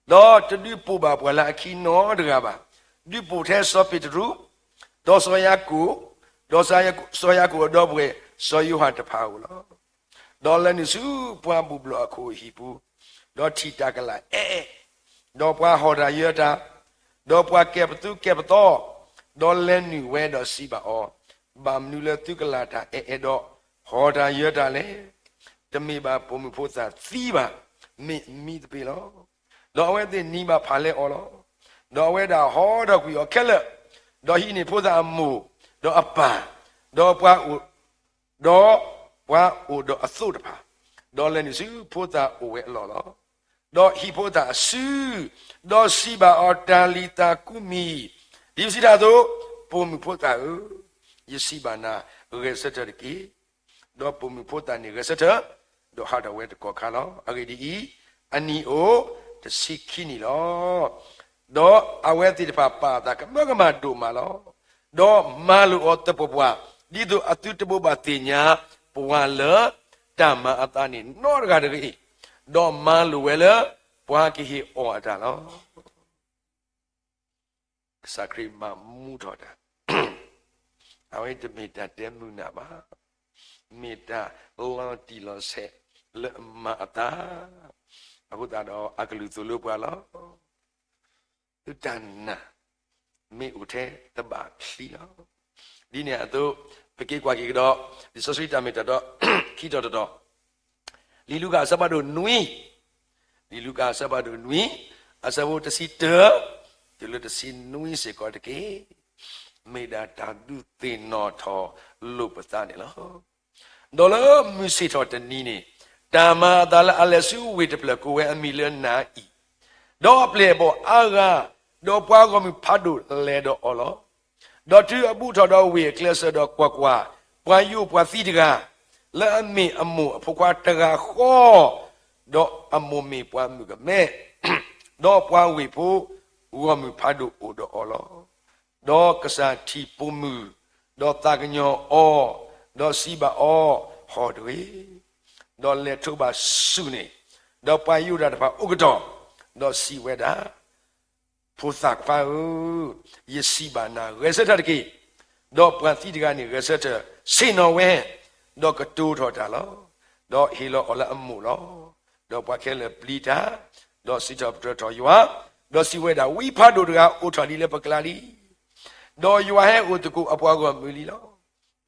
ဒီးတဒုးပိာ်ဘၣ်ပှၤလၢအခံနီတဂၤဘၣ်. ဒုးပိာ်ထဲစီၤပ့းတရူး, ဒီးစီၤယၤကိာ်, ဒီးစီၤယၤကိာ်အဒီပုၢ်ဝဲၢ် စီၤယိၤဟၣ်တဖၣ်ဧိၤလီၤ. ဒီးလဲၤနုာ်ဆူပှၤဘူၣ်ဘျီၣ်အခိၣ်အဟံၣ်ပူၤ, ဒီးထံၣ်တၢ်ကလၢ်အဲၣ်အဲၣ်, ဒီးပှၤဟီၣ်တၢ်ယၢၤတၢ်, ဒီးပှၤကဲပသူကဲပသီ, ဒီးလဲၤနုာ်ဝဲဒီးစံးဘၣ်အီၤ, ဘၣ်မနုၤလၢသုကလၢ်တၢ်အဲၣ်အဲၣ်ဒီး ဟီၣ်တၢ်ယၢၤတၢ်လဲၣ်. တမ့ၢ်ဘၣ်ပိာ်မုၣ်ဖိသၣ်သံဘၣ်, မ့ၢ်မံသပ့ၤလီၤ. ဒီးအဝဲသ့ၣ်နံၤဘၣ်ဖးလဲအီၤလီၤ. ဒီးအဝဲဒၣ်ဟီထီၣ်ကွံာ်အီၤခဲလၢာ်, ဒီးဟံးန့ၢ်ဖိသၣ်အမိၢ်, ဒီးအပၢ်, ဒီးပှၤအိၣ်, ဒီးပှၤအိၣ်ဒီးအသိးတဖၣ်, ဒီးလဲၤနုာ်ဆူဖိသၣ်အိၣ်ဝဲအလီၢ်လီၤ. ဒီးဟံးဖိသၣ်အစု, ဒီးစံးဘၣ်အီၤ, တၤလံၤသးကူမံၤ, ဒ်ပစံးတၢ်အသိး, ပိာ်မုၣ်ဖိသၣ်ဧၢ, ယစံးဘၣ်နၤ, ဂဲၤဆၢထၢၣ်တက့ၢ်. ဒီးပိာ်မုၣ်ဖိသၣ်န့ၣ်ဂဲၤဆၢထၢၣ်, ဒီးဟးထီၣ်ဝဲတကီၢ်ခါလီၤ. အဂ့ၢ်ဒ်အံၤ, အနံၣ်အိၣ်တဆံခံနံၣ်လီၤ. ဒီးအဝဲသ့ၣ်တဖၣ်ပာ်အသးကမၢကမၣ်ဒိၣ်မးလီၤ. ဒီးမၤလိာ်အီၤသပှၢ်ပှၢ်, ဒ်သိးအသုတဘိးဘၣ်သ့ၣ်ညါပှၤလၢတၢ်မၤအသးန့ၣ်နီတဂၤတဂ့ၤ, ဒီးမၤလိာ်ဝဲလၢပှၤကဟ့ၣ်အီၤအတၢ်လီၤ. ကစၢ်ခရံာ်မၤမူထီၣ်တၢ်, အဝဲတမ့ၢ်တၢ်တဲမုာ်နၢ်ဘၣ်, မ့ၢ်တၢ်လီၤတံၢ်လီၤဆဲးလၢအမၤအသး, အဃိသတးဒီးအကလုၢ်သိၣ်လိပှၤလီၤ. သုတၢ်နာ် မ့ၢ်အိၣ်ထဲတဘၣ်ချံလီၤ. ဒ်န့ၣ်အသိး, ပက့ၤကွၢ်က့ၤကဒီး လံာ်စီဆှံတၢ်မ့ၢ်တၢ်တီ ခံတီၤတတီၤ, လံာ်လူၤကၣ်အဆၢဖးဒိၣ်နွံ, လံာ်လူၤကၣ်အဆၢဖးဒိၣ်နွံ, အဆၢဖိတဆံတၢ တုၤလၢတဆံနွံစ့ၢ်ကီးတက့ၢ်. မ့ၢ်ဒၣ်တၢ်ဒုးသ့ၣ်နီၣ်ထီၣ်လိာ်ပသးန့ၣ်လီၤ. ဒီးလၢမုၢ်ဆ့ၣ်ထီၣ်တနံၤန့ၣ်, တၢ်မၤအသးလၢအလဲၤဆူဝ့ၢ်တဖျၢၣ်ကိးဝဲအမံၤလၢနၤအံၤ, ဒီးအပျဲၢ်အဘီၣ်အါဂၤ, ဒီးပှၤဂီၢ်မုၢ်ဖးဒိၣ်လဲၤဒီးအီၤလီၤ. ဒီးတုၤအဘူးထီၣ်ဒီးဝ့ၢ်အကျဲစၢၤဒီးကွၢ်ကွၢ်, ပှၤယိၣ်ပှၤသံတဂၤ, လၢအမ့ၢ်အမိၢ်အဖိခွါတဂၤဃီ, ဒီးအမိၢ်မ့ၢ်ပှၤမုၣ်ကမဲ, ဒီးပှၤဝ့ၢ်ဖိဂီၢ်မုၢ်ဖးဒိၣ်အိၣ်ဒီးအီၤလီၤ. ဒီးကစၢ်ထံၣ်ပိာ်မုၣ်, ဒီးသးကညီၤအီၤ, ဒီးစံးဘၣ်အီၤ, ဟီၣ်တဂ့ၤ. ဒီးလဲၤထိးဘၣ်ဆူၣ်န့ၣ်, ဒီးပှၤယိၣ်တၢ်တဖၣ်အိၣ်ကတီၢ်, ဒီးစံးဝဲဒၣ်, ဖိသၣ်ခွါဧၢ, ယစံးဘၣ်နၤ, ဂဲၤဆၢထၢၣ်တက့ၢ်. ဒီးပှၤသံတဂၤန့ၣ်ဂဲၤဆၢထၢၣ်ဆ့ၣ်နီၤဝဲ, ဒီးကတိၤထီၣ်တၢ်လီၤ. ဒီးဟ့ၣ်လီၤအီၤလၢအမိၢ်လီၤ. ဒီးပှၤခဲလၢာ်ပျံၤတၢ်, ဒီးစံးထီၣ်ပတြၢၤထီၣ်ယွၤ, ဒီးစံးဝဲဒၣ်, ဝံဖးဒိၣ်တဂၤအိၣ်ထီၣ်ဒံးလၢပကျါလံ. ဒီးယွၤဟဲအိၣ်သကိးအပှၤဂီၢ်မုၢ်လံလီၤ.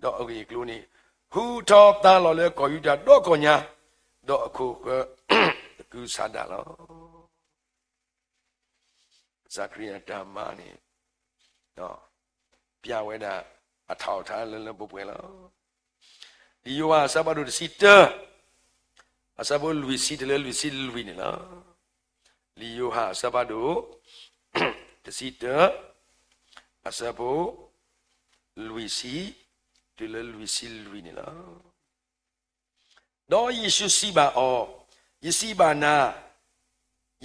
ဒီးအဂ့ၢ်အကျိၤန့ၣ်, ဟူထီၣ်သါလီၤလၢကီၢ်ယူဒၤဒီးကီၢ်ညါ, ဒီးအခိၣ်ဃၢၤသကုၤဆးဒးလီၤ. ကစၢ်ခရံာ်အတၢ်မၤန့ၣ် ပျဲဝဲဒၣ်အထီၣ်အထါလၢလၢပှဲၤပှဲၤလီၤ. လံာ်ယိၤဟၣ်အဆၢဖးဒိၣ်တဆံတၢ အဆၢဖိလွံၢ်ဆံတုၤလၢလွံၢ်ဆံလွံၢ်န့ၣ်လီၤ. လံာ်ယိၤဟၣ်အဆၢဖးဒိၣ် တဆံတၢ အဆၢဖိ လွံၢ်ဆံ တုၤလၢလွံၢ်ဆံလွံၢ်န့ၣ်လီၤ. ဒီးယ့ၣ်ၡူးစံးဘၣ်အီၤ, ယစံးဘၣ်နၤ,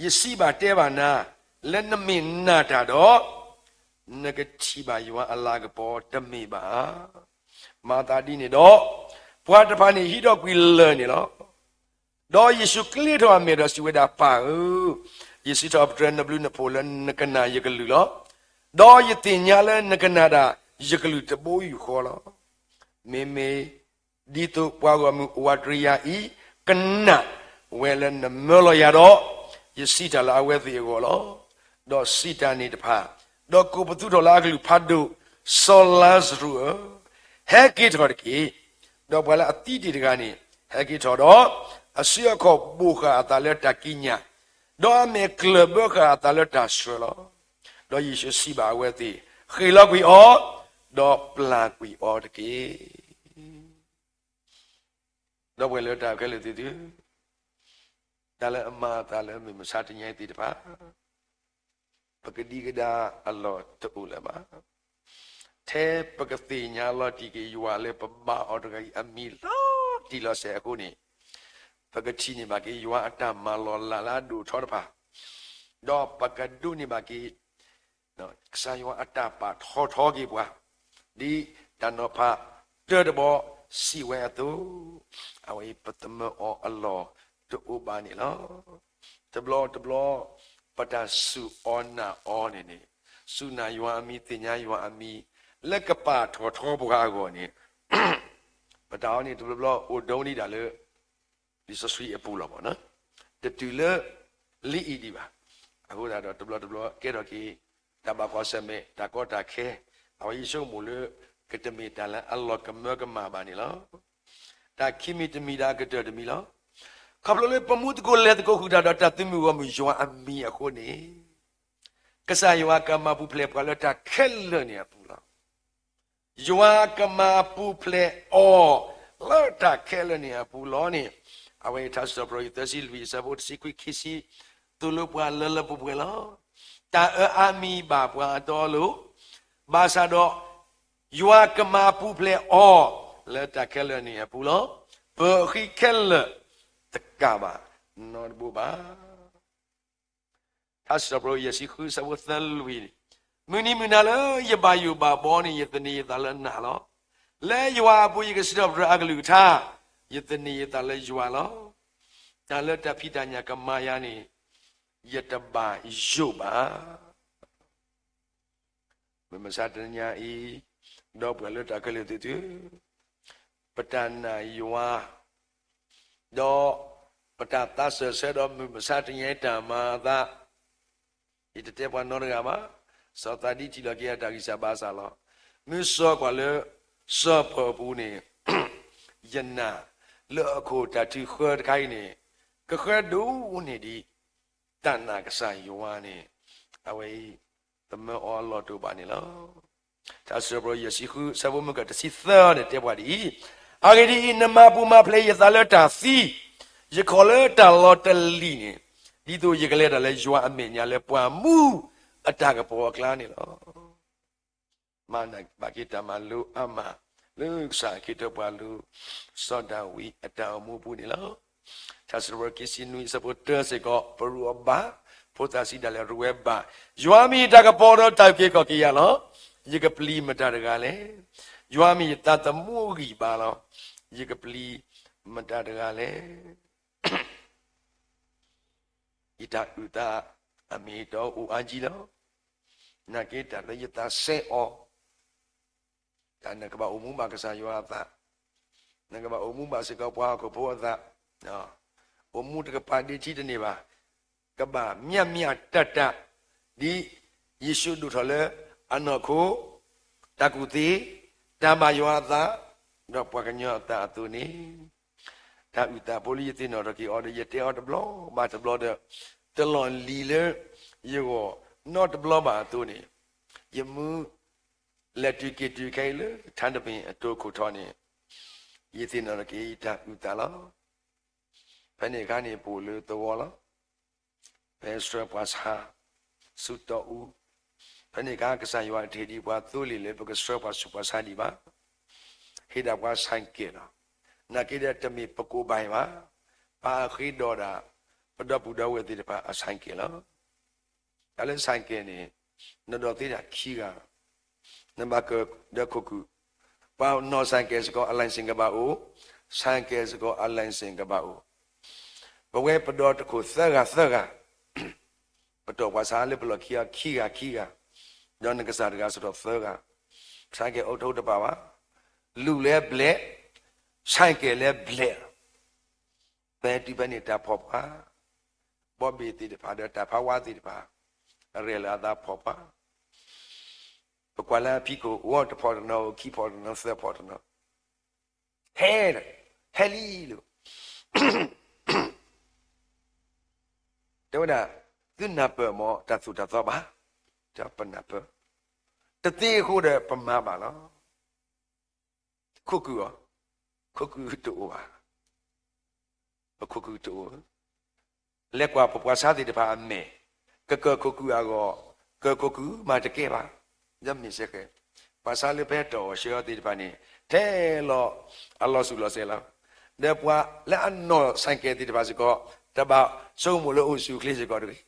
ယစံးဘၣ်တဲဘၣ်နၤ, လၢနမ့ၢ်နာ်တၢ်ဒီး နကထံၣ်ဘၣ်ယွၤအလၤကပီၤတမ့ၢ်ဘၣ်ဧါ. မၤသးဒ်န့ၣ်ဒီး ပှၤတဖၣ်န့ၣ်ဟံးထီၣ်ကွံာ်လၢၢ်န့ၣ်လီၤ. ဒီးယ့ၣ်ၡူးကျ့ထီၣ်အမဲာ်ဒီးစံးဝဲဒၣ်, ပၢ်ဧၢ, ယစံးထီၣ်ပတြၢၤနဘျုးနဖှိၣ်လၢနကနၣ်ယကလုၢ်လီၤ. ဒီးယသ့ၣ်ညါလၢနကနၣ်တၢ်ယကလုၢ်တဘိယူၢ်ဃီလီၤ. မ့မ့ၢ်ဒ်သိးပှၤဂီၢ်မုၢ်အိၣ်ဝးတြံယၤအံၤ ကနၣ်ဝဲလၢနမၢလီၤယၤဒီး, ယစံးတၢ်လၢအဝဲသ့ၣ်အဂီၢ်လီၤ. ဒီးစံးတၢ်န့ၣ်တဖၣ်, ဒီးကိးပသူထီၣ်လၢအကလုၢ်ဖးဒိၣ်, စီၤလါစရူးဧၢ, ဟဲက့ၤထီၣ်တက့ၢ်. ဒီးပှၤလၢအသံတ့ၢ်တဂၤန့ၣ် ဟဲက့ၤထီၣ်ဒီး, အစုအခီၣ်ဘိၣ်ဃာ်အသးလၢတၢ်ကံးညာ်, ဒီးအမဲာ်ကျၢၢ်ဘၢဃာ်အသးလၢတၢ်ဆှၢလီၤ. ဒီးယ့ၣ်ၡူးစံးဘၣ်အဝဲသ့ၣ်, ဃ့ၢ်လီၤကွံာ်အီၤ, ဒီးပျၢ်ကွံာ်အီၤတက့ၢ်. ဒီပုၢ်ဝဲၢ်လၢတၢ်ခဲလၢာ်သ့ၣ်သုဧၢ, တၢ်လၢအမၤအသးလၢမုၢ်မဆါတနံၤအံၤသ့ၣ်တဖၣ်, ပကဒံကဒါအလီၢ်တအိၣ်လၢၤဘၣ်. ထဲပကသ့ၣ်ညါလီၤတံၢ်က့ၤယွၤလၢပဘါအီၤတဂၤအံၤအမံၤလီၤတံၢ်လီၤဆဲးအဃိန့ၣ်, ပကထံၣ်န့ၢ်ဘၣ်က့ၤယွၤအတၢ်မၤလီၤလးလၢအဒိၣ်ထီတဖၣ်, ဒီးပကဒိးန့ၢ်ဘၣ်က့ၤ ကစၢ်ယွၤအတၢ်ပာ်ထီၣ်ထီက့ၤပှၤ, ဒ်တၢ်နီၤဖးတၢတဘီစံးဝဲအသိး, အဝဲအံၤပသမၢအီၤအလီၢ်တအိၣ်ဘၣ်န့ၣ်လီၤ. တဘျီတဘျီ ပတၢ်စူၢ်အီၤနာ်အီၤန့ၣ်န့ၣ်, စူၢ်နာ်ယွၤအမံၤ သ့ၣ်ညါယွၤအမံၤ လၢကပာ်ထီၣ်ထီပှၤအဂီၢ်န့ၣ်, ပတၢ်အီၤန့ၣ်တဘျီဘျီအိၣ်ဒိဒံးဒၣ်လၢ လံာ်စီဆှံအပူၤလီၤမး, တတုၤလၢလံာ်အံၤဒံးဘၣ်. အဃိသတးဒီးတဘျီတဘျီကဲထီၣ်က့ၤ တၢ်ဘၣ်ကွၢ်ဆၢၣ်မဲာ် တၢ်ကီတၢ်ခဲ, အဝဲယဆိကမိၣ်လၢ ကတမ့ၢ်တၢ်လၢအလီၤကမၢကမၣ်ဘၣ်န့ၣ်လီၤ. တၢ်ခံမံၤတမံၤဒီးအကတၢၢ်တမံၤလီၤ. ခီဖျိလၢပမူသကိးလဲၤသကိးဃုာ်တၢ်ဒီးတၢ်သုးမုၢ်ဂီၢ်မုၢ်ယွၤအမံၤအဃိန့ၣ်, ကစၢ်ယွၤကမၤပူၤဖျဲးပှၤလၢတၢ်ခဲလၢာ်န့ၣ်အပူၤလီၤ. ယွၤကမၤပူၤဖျဲးအီၤ လၢတၢ်ခဲလၢာ်န့ၣ်အပူၤလီၤန့ၣ်, အဝဲထါစံးထီၣ်ပတြၢၤယသၢဆံလွံၢ်အဆၢဖိတဆံခွံခံဆံ, သိၣ်လိပှၤလၢလၢပှဲၤပှဲၤလီၤ. တၢ်အၢအါမံၤဘၣ်ပှၤအတီအလိၤ, ဘၣ်ဆၣ်ဒီး ယွၤကမၤပူၤဖျဲးအီၤ လၢတၢ်ခဲလၢာ်န့ၣ်အပူၤလီၤ. ပဃံခဲလၢာ်တကးဘၣ်နီတဘိဘၣ်. ထါစံးထီၣ်ပတြၢၤယဲၢ်ဆံဃုအဆၢဖိသၢလွံၢ်, မုၢ်နံၤမုၢ်နၤလၢယဘၣ်ယိၣ်ဘၣ်ဘီန့ၣ် ယသန့ၤယသးလၢနၤလီၤ. လၢယွၤအပူၤယကစံးထီၣ်ပတြၢၤအကလုၢ်ကထါ, ယသန့ၤယသးလၢယွၤလီၤ. တၢ်လၢတၢ်ဖံးတၢ်ညၣ်ကမၤယၤန့ၣ် ယတဘၣ်ယိၣ်ဘၣ်. မုၢ်မဆါတနံၤအံၤ, ဒီပုၢ်ဝဲၢ်လၢတၢ်ခဲလၢာ်သ့ၣ်သု, ပတၢ်နာ်ယွၤ, ဒီးပတၢ်သးစၢၢ်ဆၢဒီးမုၢ်မဆါတနံၤအံၤတၢ်မၤအသး, ယတတဲပှၤနီတဂၤဘၣ်. စီၤသးဒံထံၣ်လီၤက့ၤအတၢ်ဂံၢ်စၢ်ဘါစၢ်လီၤ. မ့ၢ်စီၤကွၢ်လၢစီၤပၢၤအပူၤန့ၣ်, ယနာ်လၢအခိၣ်တၢ်ထုးဃၢတခါအံၤန့ၣ်, ကဃၢဒိၣ်န့ၢ်ဒံး တၢ်နာ်ကစၢ်ယွၤန့ၣ်, အဝဲအံၤ သမၢအီၤအလီၢ်တအိၣ်ဘၣ်န့ၣ်လီၤ. ထါစံးထီၣ်ပတြၢၤယဲၢ်ဆံဃုအဆၢဖိမုၢ်ကၢၢ်တဆံသၢန့ၣ်တဲပှၤဒ်အံၤ, အဂ့ၢ်ဒ်အံၤ, နမၤပူၤမၤဖျဲးယသးလၢတၢ်သံ, ယခီၣ်လၢတၢ်လီၤတလံၤန့ၣ်, ဒ်သိးယကလဲၤတၢ်လၢယွၤအမဲာ်ညါလၢပှၤမူအတၢ်ကပီၤအကျါန့ၣ်လီၤ. မၤနၢၤဘၣ်က့ၤတၢ်မၤလိအါမး လၢကစၢ်ခ့တၢပှၤလူၤ စီၤဒၤဝံးအတၢ်အိၣ်မူအပူၤန့ၣ်လီၤ. ထါစံးထီၣ်ပတြၢၤခံဆံနွံအဆၢဖိတၢစ့ၢ်ကီး, ပရူးအီၤဘၣ်, ဖိသၣ်စံးဒၣ်လဲာ်ရဝဲဘၣ်, ယွၤမ့ၢ်ယတၢ်ကပီၤဒီးတၢ်အုၣ်က့ၤခီၣ်က့ၤယၤလီၤ. ယကပျံၤမတၤတဂၤလဲၣ်. ယွၤမ့ၢ်ယသးသမူအဂံၢ်ဘါလီၤ. ယကပျံၤမတၤတဂၤလဲၣ်. ယတၢ်အုၣ်သး အမ့ၢ်တၢ်အိၣ်အါကံလီၤ. နာ်က့တၢ်လၢယသးစဲအီၤ, တၢ်နကဘၣ်အိၣ်မူဘၣ်ကစၢ်ယွၤအသး, နကဘၣ်အိၣ်မူဘၣ်စ့ၢ်ကီးပှၤဟီၣ်ခိၣ်ဖိအသး, အိၣ်မူတကပၤဒ့ထံတန့ၢ်ဘၣ်, ကဘၣ်မၠၣ်မၠၣ်တၢ်တၢ်, ဒ်ယ့ၣ်ၡူးဒိၣ်ထီၣ်လၢအနီၢ်ခိ, တၢ်ကူၣ်သ့, တၢ်ဘၣ်ယွၤအသး, ဒီးပှၤကညီအသးအသိးန့ၣ်, တၢ်အုၣ်သးဖိလၢယသ့ၣ်နီၣ်ထီၣ်က့ၤအီၤဒီး ယတဲအီၤတဘျီဘၣ်တဘျီဒီး တလီၢ်လံၤလၢယဂီၢ်နီတဘျီဘၣ်အသိးန့ၣ်, ယမူလဲၤတုၤက့ၤတုၤခဲအံၤလၢထါတမ့ၢ်အတိခိၣ်ထီန့ၣ်, ယသ့ၣ်နီၣ်ထီၣ်က့ၤယတၢ်အုၣ်သးလီၤ. ဖဲန့ၣ်အခါန့ၣ် ပအိၣ်လၢသဝီလီၤ. ပဆှၢပှၤဆါဆူတီအူ, ဖဲန့ၣ်အခါ ကစၢ်ယွၤတဟ့ၣ်ဒံးပှၤသိလ့ၣ်လၢပကဆှၢပှၤဆူးပှၤဆါဒံးဘၣ်. ဟ့ၣ်ဒၣ်ပှၤဆၣ်ကဲၣ်လီၤ. နာ်က့ဒီးတမ့ၢ်ပကိးဘၣ်အံၤဘၣ်. ပာ်အဃ့ဒီးဒၣ် ပဒီပုၢ်ဒီဝဲၢ်သ့ၣ်တဖၣ်အဆၣ်ကဲၣ်လီၤ. တၢ်လၢဆၣ်ကဲၣ်န့ၣ် နဒိးသ့ဒၣ်ခံဂၤ, နဘၣ်ကၢၤဒီးခိၣ်ကုၢ်, ပှၤနီၣ်ဆၣ်ကဲၣ်စ့ၢ်ကီးအ license ကဘၣ်အိၣ်, ဆၣ်ကဲၣ်စ့ၢ်ကီးအ license ကဘၣ်အိၣ်. ပဝဲပဒီတခိၣ်သၢဂၤသၢဂၤ, ပတီၢ်ပှၤဆါလၢပလီၢ်ခံအီၤခံဂၤခံဂၤ, ဒီးနကစၢ်တဂၤစ့ၢ်ကီးသၢဂၤ, ဆၣ်ကဲၣ်အိးထီၣ်တပာ်ဘၣ်, လူၤလၢဘျဲး, ဆၣ်ကဲၣ်လၢဘျဲးလီၤ. ဖဲတုၤဖဲန့ၣ်တၢ်ဖီၣ်ပှၤ, ဘီဘ့ၣ်သ့ၣ်တဖၣ်ဒီးတၢ်ဖးဝါသ့ၣ်တဖၣ်, အရဲၣ်လၢအသးဖီၣ်ပှၤ, ပကွၢ်လၢအဖံးခိၣ် အိၣ်တဖီၣ်တနီၤ အိၣ်ခံဖီၣ်တနီၤ သၢဖီၣ်တနီၤ, ဟဲ, ဟဲလံလီၤ. တဲဝဲဒၣ်, သုနၢ်ပၢၢ်မ့ၢ်တၢ်သိၣ်တၢ်သီဘၣ်, ဒီးပနၢ်ပၢၢ်, တသ့အဃိဒီးပမၤဘၣ်လီၤ. ခိၣ်ကုၢ်အီၤ, ခိၣ်ကုၢ်တအိၣ်ဘၣ်, ပခိၣ်ကုၢ်တအိၣ်, လဲၤကွၢ်ပပှၤဆါသ့ၣ်တဖၣ်အမဲာ်, ကကၢၤခိၣ်ကုၢ်အဂီၢ်, ကၢၤခိၣ်ကုၢ်မၤတကဲဘၣ်, ဒီးမ့ၢ်စ့ၢ်ကီး, ပှၤဆါလၢပဟဲတီၢ်အီၤဆှၢအီၤသ့ၣ်တဖၣ်န့ၣ် ထဲလီၤအလီၤစူၣ်လီၤစဲးလီၤ. ဒီးပှၤလၢအနီၣ်ဆၣ်ကဲၣ်သ့ၣ်တဖၣ်စ့ၢ်ကီး, တဘၣ်ဆိကမိၣ်လၢအိၣ်ဆူၣ်အိၣ်ချ့စ့ၢ်ကီးတဂ့ၤ.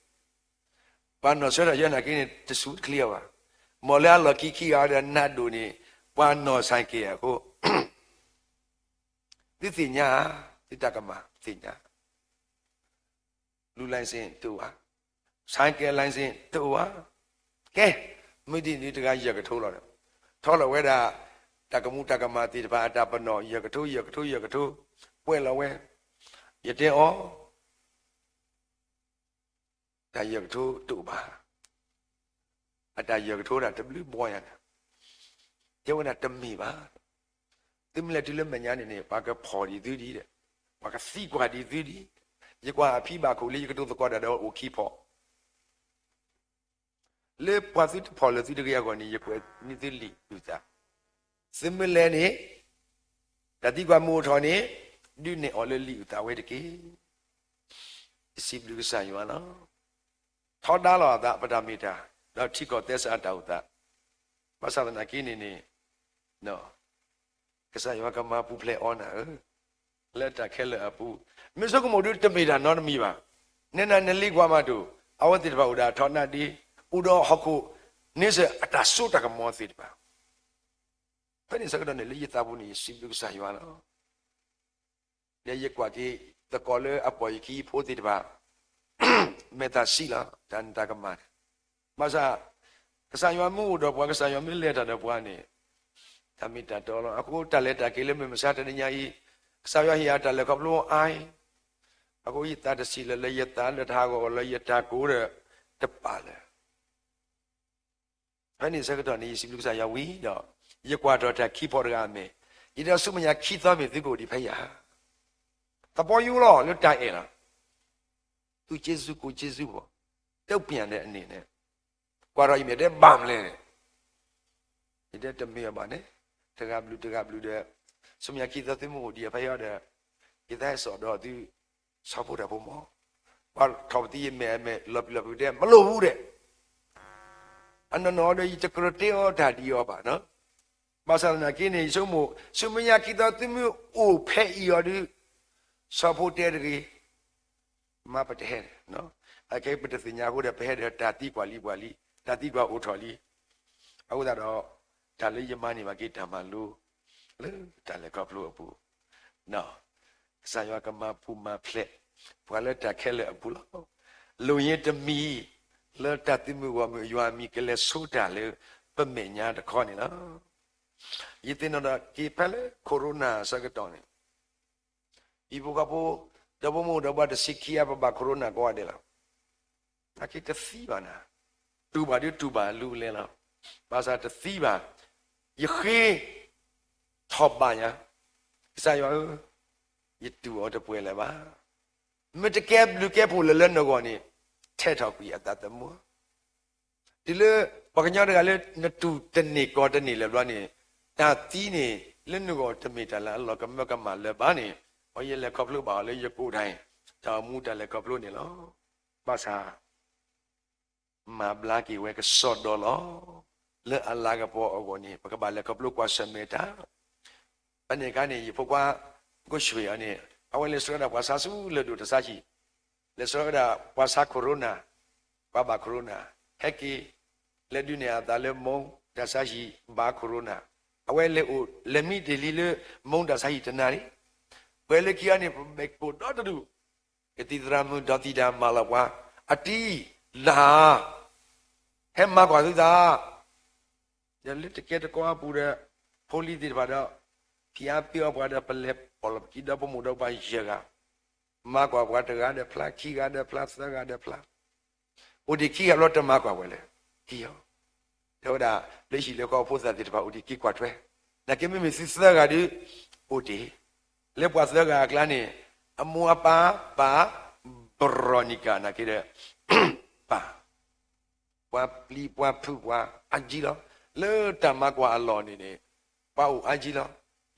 ပှၤနီၣ်ဆှၢထီၣ်ယဲနာ်က့န့ၣ် တဆူၣ်တချ့အီၤဘၣ်. မ်လၢအလီၢ်ခံခံဂၤဒီးနးဒိၣ်န့ၣ် ပှၤနီၣ်ဆၣ်ကဲၣ်အဃိ, သုသ့ၣ်ညါဧါ, သုတၢ်ကမၣ်သ့ၣ်ညါ, လူၤ license တအိၣ်ဧါ, ဆၣ်ကဲၣ် license တအိၣ်ဧါ. ကဲ, မုၢ်တနံၤတဂၤယဲၢ်ကထိလီၤဒီး, ထီလီၤဝဲဒၣ် တၢ်ကမူတၢ်ကမၣ်သ့ၣ်တဖၣ်အတၢ်ပနီၣ် ယဲၢ်ကထိ ယဲၢ်ကထိ ယဲၢ်ကထိ, ပှဲၤလီၤဝဲ, ယတဲအီၤ တၢ်ယဲၢ်ကထိတအိၣ်ဘၣ်, အတၢ်ယဲၢ်ကထိဒၣ်တဘျုးဘီယၤန့ၣ်, တဲဝဲဒၣ်တမ့ၢ်ဘၣ်, သုမ့ၢ်လဲၤတုၤလၢမဲာ်ညါန့ၣ်န့ၣ် ပှၤကဖီၣ်ဒံးသုဒံးဒီး, ပှၤကသံကွၢ်ဒံးသုဒံး, ယကွၢ်အဖံဘၣ်ခိၣ်လံ ယကတိၤသကိးတၢ်ဒီးအိၣ်ခံဖီၣ် လၢပှၤသုတဖီၣ်လၢသုတဂ့ၤအဂီၢ်န့ၣ် ယကွဲးန့ၢ်သုလံာ်အုၣ်သး, သုမ့ၢ်လဲၤန့ၣ်, တၢ်သံကွၢ်မ့ၢ်အိၣ်ထီၣ်န့ၣ်, ဒုးနဲၣ်အီၤလၢလံာ်အုၣ်သးဝဲတက့ၢ်. ယစံးဘျုးကစၢ်ယွၤလီၤ. ထီဒါလီၤအသး ပတၢ်မ့ၢ်တၢ်, ဒီးထံကီၢ်သဲစးအတၢ်အိၣ်သး, ဘၣ်ဆၣ်သနာ်က့န့ၣ်န့ၣ် ကစၢ်ယွၤကမၤပူၤဖျဲးအီၤနၤဧၢ, လၢတၢ်ခဲလၢာ်အပူၤ, မ့ၢ်ဆိကမိၣ်ဒုးတမ့ၢ်တၢ်နီတမံၤဘၣ်. နဲနၤနလံကွၢ်မးဒိၣ်, အဝဲသ့ၣ်တဖၣ်အိၣ်ဒီးအထီဒါဒ့, အိၣ်ဒီးဟီၣ်ခိၣ်န့ဆၢၣ်အတၢ်စိတၢ်ကမီၤသ့ၣ်တဖၣ်. ဖဲန့ၣ်ဆၢကတီၢ်န့ၣ် လၢယသးပူၤန့ၣ် ယစံးဘျုးကစၢ်ယွၤလီၤ. ဒီးယကွၢ်က့ၤသကိးလၢအပိာ်ယခံယဖိသ့ၣ်တဖၣ် မဲာ်သၣ်ဆံးလီၤ, တၢ်နတၢ်ကမၣ်န့ၣ်, ဘၣ်ဆၣ် ကစၢ်ယွၤမ့ၢ်အိၣ်ဒီးပှၤ, ကစၢ်ယွၤမ့ၢ်လဲၤတၢ်ဒီးပှၤန့ၣ်, တၢ်မ့ၢ်တၢ်တီလီၤ. အဃိတၢ်လဲၤတၢ်က့ၤလၢမုၢ်မဆါတနံၤညါအံၤ, ကစၢ်ယွၤဟ့ၣ်ယၤတၢ်လဲၤခီဖျိအါအံၤ, အဃိယသးတဆံးလၢၤလၢယသးလၢတၢ်ဟးဂီၤဂီၤလၢယတၢ်ကိးဒီးတပာ်လၢၤ ဖဲန့ၣ်ဆၢကတီၢ်န့ၣ် ယစံးဘျုးကစၢ်ယွၤဝံၤဒီး, ယကွၢ်ထီၣ်တၢ်ခံဖီတဂၤအမဲာ်, ယဒီးဆူမဲာ်ညါခံသီမ့ၢ်သုကအိၣ်ဒံးဖဲယၤ, သးပီယူလီၤလၢတၢ်အဲၣ်လီၤ. သူကျေးဇူး ကိုယ်ကျေးဇူး ပေါ့, တုံ့ပြန်တဲ့အနေနဲ့, ကွၢ်ထီၣ်အံၤမ့ၢ်တဲဘၣ်မလဲၣ်န့ၣ်, ယတဲတမ့ၢ်အဘၣ်န့ၣ်, တဂၤဘျုးတဂၤဘျုးဒီး, ဆူမဲာ်ညါခံသီသုမ့ၢ်အိၣ်ဒံးဖဲယၤဒီး, ယသးဟဲစိာ်ဒီးသု ဆီဖိတၢ်ဖိမး, ပှၤထီၣ်ပသံယမဲာ်အမဲာ်လီၤပျံၤလီၤဖုးတဲ မ့ၢ်လိၣ်ဘူးဒီး, အနီၢ်နီၢ်ဒီးယတကြၢးတဲအီၤတၢ်ဒ်အံၤဘၣ်နီၤ, ဘၣ်ဆၣ်သနာ်က့န့ၣ် ယဆိကမိၣ် ဆူမဲာ်ညါခံသီသုမ့ၢ်အိၣ်ဖဲအံၤအီၤဒီး, ဆီဖိတဲတဂ့ၤ, မ့ၢ်ပတဟဲ, အခဲအံၤပတသ့ၣ်ညါအဃိဒီး ပဟဲဒီးတၢ်သံကွၢ်လံပှၤလံ, တၢ်သံကွၢ်အိၣ်ထီၣ်လံ, အဃိသတးဒီး, တၢ်လၢယမၤန့ၢ်ဘၣ်က့ၤတၢ်မၤလိ, လၢတၢ်လဲၤခီဖျိအပူၤ ကစၢ်ယွၤကမၤပူၤမၤဖျဲး ပှၤလၢတၢ်ခဲလၢာ်အပူၤလီၤ. လိၣ်ယ့တမံၤ လၢတၢ်သုးမုၢ်ဂီၢ်မုၢ်ယွၤအမံၤကလဲၤဆိတၢ်လၢပမဲာ်ညါတခီန့ၣ်လီၤ. ယသ့ၣ်နီၣ်ထီၣ်က့ၤဖဲလၢ corona အဆၢကတီၢ်န့ၣ် ဟံၣ်ဖိဃီဖိ ဒီဖိမိၢ်ဒီပှၢ်တဆံခံအါ ပဘၣ် corona ကိးဂၤဒဲးလီၤ. နာ်က့တသံဘၣ်နၤ, တူၢ်ဘၣ်ဒုးတူၢ်ဘၣ်လူၤလဲၣ်လီၤ. ဘၣ်ဆၣ်တသံဘၣ်, ယဃ့ထီၣ်ဘၣ်ယၤ, ကစၢ်ယွၤဧၢ, ယတူၢ်အီၤတပှဲၤလၢၤဘၣ်. မ့ၢ်တကဲဘျုးကဲဖှိၣ်လၢၤလၢနဂီၢ်န့ၣ်, ထဲးထီၣ်ကွံာ်အသးသမူ. တုၤလၢပှၤကညီတဂၤလၢ နတူၢ်တန့ၢ်ကီၢ်တန့ၢ်လၢၤဘျီန့ၣ်, တၢ်သံန့ၣ် လၢနဂီၢ်တမ့ၢ်တၢ်လၢအလီၤကမၢကမၣ်လၢၤဘၣ်န့ၣ်, အီၤယလဲၤခီဖျိဘၣ်အီၤလၢယကိးတၢ်အံၤ, တၢ်အိၣ်မူတၢ်လဲၤခီဖျိန့ၣ်လီၤ. ဘၣ်ဆၣ် မၤဘျါက့ၤဝဲကစီဒီလီၤ. လၢအလၤကပီၤအဂီၢ်န့ၣ် ပကဘၣ်လဲၤခီဖျိကွၢ်ဆၢၣ်မဲာ်တၢ်. ဖဲန့ၣ်အခါန့ၣ် ယဖိခွါ ကိးဆွ့ၣ်အီၤန့ၣ် အဝဲလဲၤဆှၢဝဲဒၣ်ပှၤဆါဆူလၢၢ်ဒိၣ်တၢ်ဆါဟံၣ်, လဲၤဆှၢဝဲဒၣ်ပှၤဆါ Corona, ပှၤဘၣ် Corona, ဟဲက့ၤ လဲၤဒုးနဲၣ်အသးလၢမူတၢ်ဆါဟံၣ်ဘၣ် Corona, အဝဲလဲၤအိၣ်လဲၤမံတ့ၢ်လံလၢမူတၢ်ဆါဟံၣ်တနၤလံ. ပှဲၤလၢခံအံၤန့ၣ် ပမဲာ်ပိာ်ဒီတဒူၣ် ကသံၣ်သရၣ်မုၣ်ဒီးသံၣ်တၢ်မၤလီၤပှၤ, အတံၤ, လၢ်, ဟဲမၤကွၢ်သုသး. ဒီးလၢတကဲတကီအပူၤဒီး ဖိလံၤသ့ၣ်တဖၣ်ဒီး ဖံးအါပ့အီပှၤဒီး ပလဲၤပိာ်လီၤပကံဒီဖိမိၢ်ဒီးပှၤယဲၢ်ဂၤ, မၤကွၢ်ပှၤတဂၤဒီးဖျါ, ခံဂၤဒီးဖျါ, သၢဂၤဒီးဖျါ, အိၣ်ဒံးခံဂၤဘျီတမၤကွၢ်ဝဲလၢၤ, ခံဂၤ, တဲဝဲဒၣ် လၢဟံၣ်လၢဃီအဖိသၣ်သ့ၣ်တဖၣ်အိၣ်ဒံးက့ၤကွၢ်ထွဲ, နာ်က့မ့မ့ၢ်သုသၢဂၤဒီး အိၣ်တ့ၢ်, လၢပှၤသၢဂၤအကျါန့ၣ် အမိၢ်အပၢ်ပၢ် Veronica နာ်က့ဒီး ပၢ် ပှၤပျံၤပှၤဖုးပှၤအါကံလီၤ. လၢတၢ်မၤကွၢ်အလီၢ်န့ၣ်န့ၣ် ပှၤအိၣ်အါကံလီၤ.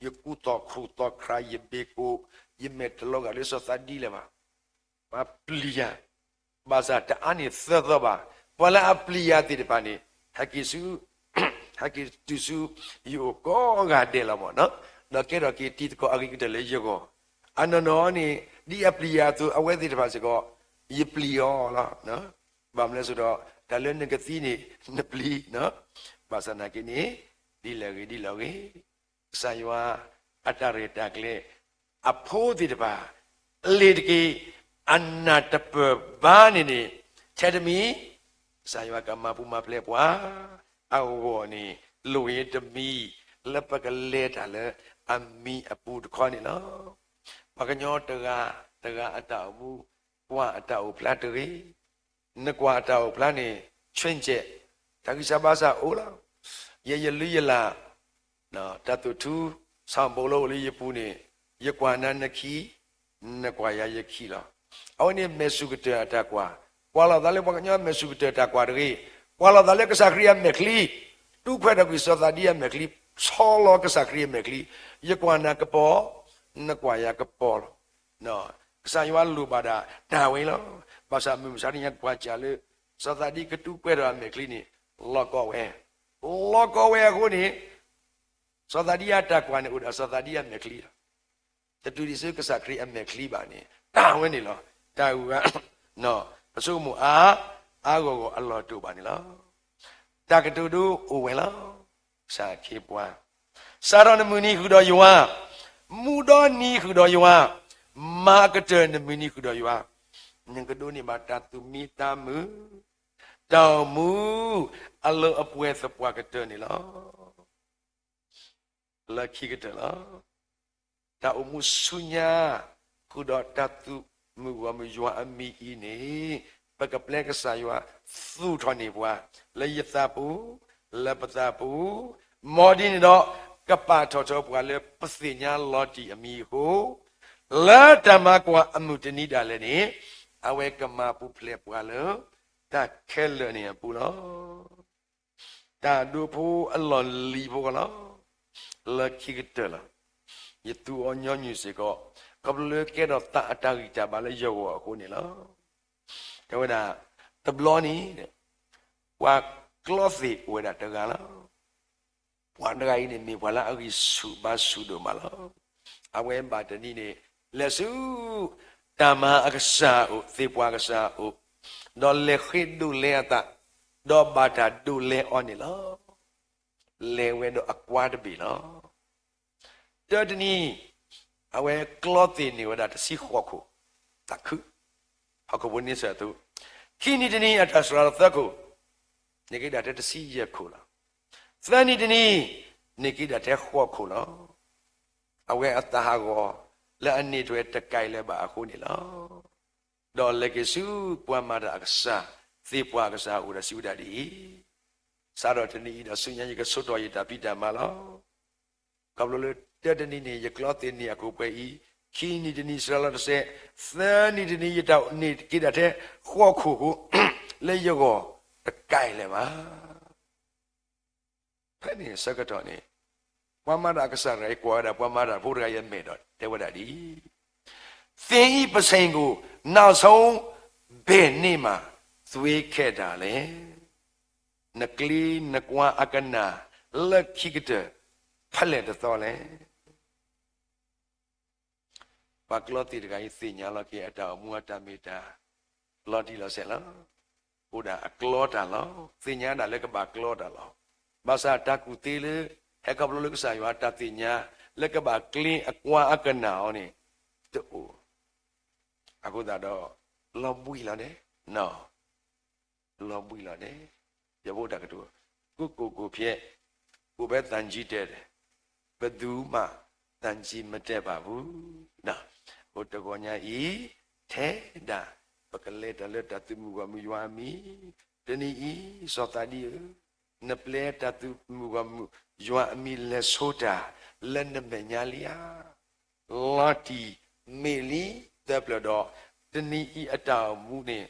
ယကူၣ်သီၣ်ခရူၣ်သီၣ်ခရၣ် ယဘ့ၣ်ကိး, ယမဲာ်တလီၤဂာ်လၢစီၤသးဒံလၢၤဘၣ်. ပှၤပျံၤယၤ, ဘၣ်ဆၣ်တအါန့ၢ်သၢသီဘၣ်. ပှၤလၢအပျံၤယၤသ့ၣ်တဖၣ်န့ၣ် ဟဲက့ၤဆူ ဟဲက့ၤတုၤဆူ ယအိၣ်ကိးဂၤဒဲးလီၤမၢ်နီၤ, ဒီးကဲထီၣ်က့ၤတံၤသကိးအဂ့ၤကတၢၢ်လၢယဂီၢ်, အနီၢ်နီၢ်န့ၣ် ဒ်အပျံၤယၤအသိး အဝဲသ့ၣ်တဖၣ်စ့ၢ်ကီး ယပျံၤအီၤလီၤ. ဘၣ်မနုၤလဲၣ်ဆိုတော့ တၢ်လၢနကသံန့ၣ် နပျံၤ, ဘၣ်ဆၣ်နာ်က့န့ၣ် ဒ်လဲၣ်ဂ့ၤဒ်လဲၣ်ဂ့ၤ ကစၢ်ယွၤအတၢ်ရဲၣ်တၢ်ကျဲၤ အဖိသ့ၣ်တဖၣ် အလ့ၤတက့ၢ် အနၢ်တပၢၢ်ဘါန့ၣ်န့ၣ် ထဲတမံၤ ကစၢ်ယွၤကမၤပူၤမၤဖျဲးပှၤ အဂီၢ်န့ၣ် လိၣ်ဝဲတမံၤ လၢပကလဲၤတၢ်လၢအမံၤအပူၤတခီန့ၣ်လီၤ. ပှၤကညီတဂၤတဂၤအတၢ်အိၣ်မူ ကွၢ်အတၢ်အိၣ်ဖျါတဂ့ၤ နကွၢ်အတၢ်အိၣ်ဖျါန့ၣ် ဆှ့ကဲး တၢ်ဂံၢ်စၢ်ဘါစၢ်အိၣ်လီၤ. ယဲယလုၢ်ယလၢ် တၢ်သူၣ်ထူ ဆၣ်ဘိလၢအိၣ်လၢယပူၤန့ၣ် ယကွၢ်နၤနခံ နကွၢ်ယၤယခံလီၤ. အဝဲန့ၣ်မဲာ်ဆူၣ်ကတၢၢ်အတၢ်ကွၢ်, ကွၢ်လီၤသးလၢပှၤကညီမဲာ်ဆူၣ်ကတၢၢ်တၢ်ကွၢ်တဂ့ၤ, ကွၢ်လီၤသးလၢကစၢ်ခရံာ်အမဲာ်ချံ, တူၢ်ခွဲးထီၣ်ကွံာ်စီၤသးဒံအမဲာ်ချံ, ဆီလီၤကစၢ်ခရံာ်အမဲာ်ချံ, ယကွၢ်နၤကပီၤ, နကွၢ်ယၤကပီၤလီၤ. ကစၢ်ယွၤလိၣ်ဘၣ်ဒၣ်တၢ်ဝဲလီၤ. ဘၣ်ဆၣ်မုၢ်မဆါတနံၤညါပှၤစံးလၢ စီၤသးဒံကတူၢ်ကွဲးထီၣ်အမဲာ်ချံန့ၣ် လီၤကီဝဲ, လီၤကီဝဲအဃိန့ၣ် စီၤသးဒံအတၢ်ကွၢ်န့ၣ်အိၣ်ဒီးစီၤသးဒံအမဲာ်ချံလီၤ. တတုၤဒံးဆူကစၢ်ခရံာ်အမဲာ်ချံဘၣ်န့ၣ် တၢ်ဝဲန့ၣ်လီၤ. တၢ်အဂၤ ပဆိကမိၣ်အါ အါဂီၢ်ဂီၢ်အလီၢ်တအိၣ်ဘၣ်န့ၣ်လီၤ. တၢ်ကတိၤဒိအိၣ်ဝဲလီၤ. ကစၢ်အခ့အပှၤ, စးထီၣ်နမုၢ်နံၤဃုာ်ဒီးယွၤ, မူဒီနံၤဃုာ်ဒီးယွၤ, မၤအကတၢၢ်နမုၢ်နံၤဃုာ်ဒီးယွၤ, နကဒိးန့ၢ်ဘၣ်တၢ်သူၣ်မံသးမုာ်, တၢ်အိၣ်မူအလၢအပှဲၤသပှၢ်ကတၢၢ်န့ၣ်လီၤ. လၢခံကတၢၢ်လီၤ. တၢ်အိၣ်မူဆူညါ ဃုာ်ဒီးတၢ်သူၣ်မုာ်ဂီၢ်မုာ်ယွၤအမံၤအံၤန့ၣ် ပကပျဲကစၢ်ယွၤသူၣ်ထီၣ်န့ၢ်ပှၤ လၢယသးပူၤ လၢပသးပူၤ, မ်ဒ်န့ၣ်ဒီး ကပာ်ထီၣ်ထီပှၤလၢပသ့ၣ်ညါလီၤတံၢ်အမံၤအဃိ, လၢတၢ်မၤကွၢ်အမုၢ်တနံၤဒၣ်လဲာ်န့ၣ် အဝဲကမၤပူၤဖျဲးပှၤလၢ တၢ်ခဲလၢာ်န့ၣ်အပူၤလီၤ. တၢ်ဒိဖိအလီၢ်လံၤဖိလီၤ. လၢခံကတၢၢ်လီၤ. ယသူအီၤညီနုၢ်စ့ၢ်ကီး ခီဖျိလၢကဲထီၣ်သးအတၢ်ဂံၢ်တၢ်ဘါလၢယဂီၢ်အဃိန့ၣ်လီၤ. တဲဝဲဒၣ် တဘျီန့ၣ် ပှၤကျီသ့ၣ်အိၣ်ဝဲဒၣ်တဂၤလီၤ. ပှၤတဂၤအံၤန့ၣ် မ့ၢ်ပှၤလၢအဂံၢ်ဆူၣ်ဘါဆူၣ်ဒိၣ်မးလီၤ. အဝဲဘၣ်တနံၤန့ၣ် လဲၤဆူ တၢ်မၤအကစၢ်အအိၣ် သ့ၣ်ပှၢ်ကစၢ်အအိၣ်, ဒီးလဲၤဃ့ဒိးလဲအသး, ဒီးဘၣ်တၢ်ဒိးလဲအီၤန့ၣ်လီၤ. လဲၤဝဲဒီးအကွါတဘ့ၣ်လီၤ. တၢတနံၤ အဝဲကျီသ့ၣ်န့ၢ်ဝဲဒၣ်တဆံဃိးခိၣ်, သးခု, ဟီၣ်ခိၣ်ဖိန့ဆၢၣ်အသိး, ခံနံၤတနံၤအတၢ်စှၤလီၤသၢခိၣ်, န့ၢ်က့ၤဒၣ်ထဲတဆံယဲၢ်ခိၣ်လီၤ. သၢနံၤတနံၤ န့ၢ်က့ၤဒၣ်ထဲဃိးခိၣ်လီၤ. အဝဲအသးဟးဂီၤ လၢအန့ၢ်ထွဲတကဲလၢၤဘၣ်အဃိန့ၣ်လီၤ. ဒီးလဲၤက့ၤဆူပှၤမၤတၢ်အကစၢ်, သ့ၣ်ပှၢ်အကစၢ်အအိၣ်ဒီးစံးဝဲဒၣ်ဒ်အံၤ, စးထီၣ်တနံၤအံၤဒီးဆူညါ ယကဆိးထီၣ်ယတၢ်ဖံးတၢ်မၤလီၤ. ခီဖျိလၢတၢတနံၤန့ၣ် ယကျီသ့ၣ်န့ၢ်အခိၣ်ပှဲၤအံၤ, ခံနံၤတနံၤစှၤလီၤတစဲး, သၢနံၤတနံၤယတၢ်န့ၢ်က့ၤဒၣ်ထဲဃီၣ်ခိၣ်အဃိ, လၢယဂီၢ်တကဲလၢၤဘၣ်. ဖဲန့ၣ်အဆၢကတီၢ်န့ၣ်, ပှၤမၤတၢ်အကစၢ်တဂၤအံၤ ကွၢ်ဝဲဒၣ်ပှၤမၤတၢ်ဖိတဂၤအံၤအမဲာ်ဒီးတဲဝဲဒၣ်ဒ်အံၤ, သင်၏ ပစိန်ကို နောက်ဆုံးဘယ်နေ့မှ သွေးခဲတာလဲ? နကျေးနကွၢ်အကနၣ် လၢခံကတၢၢ် ဖဲလဲၣ်တသီလဲၣ်. ပှၤကျီသ့ၣ်တဂၤအံၤ သ့ၣ်ညါလီၤက့ၤအတၢ်အိၣ်မူအတၢ်မ့ၢ်တၢ် လီၤတံၢ်လီၤဆဲးလီၤ. အိၣ်ဒၣ်အကျီတၢ်လီၤ. သ့ၣ်ညါဒၣ်လၢကဘၣ်ကျီတၢ်လီၤ. ဘၣ်ဆၣ်တၢ်ကူၣ်သ့လၢ ဟဲခီဖျိလၢကစၢ်ယွၤအတၢ်သ့ၣ်ညါ လၢကဘၣ်ကျ့အကွၢ်အကနၣ်အီၤန့ၣ် တအိၣ်. အဃိသတးဒီး လီၤဘှံးလီၤဒဲး, လီၤဘှံးလီၤဒဲး, ယဖိတၢ်ကတိၤ, ကိုယ့်ကိုယ်ကိုယ်ဖြင့် ကိုယ်ပဲသံကြီးတယ်, ဘယ်သူမှသံကြီးမတတ်ပါဘူး. အိၣ်တဂီၤညါအံၤ, ထဲဒၣ် ပကလဲၤတၢ်လၢတၢ်သုးမုၢ်ဂီၢ်မုၢ်ယွၤအမံၤ, တနံၤအံၤ စီၤသးဒံဧၢ, နပျဲတၢ်သုးမုၢ်ဂီၢ်မုၢ်ယွၤအမံၤလဲၤဆိတၢ် လၢနမဲာ်ညါလံဧါ. လီၤတံၢ်မ့ၢ်လံသၢပျၢၤဒီး တနံၤအံၤအတၢ်အိၣ်မူန့ၣ်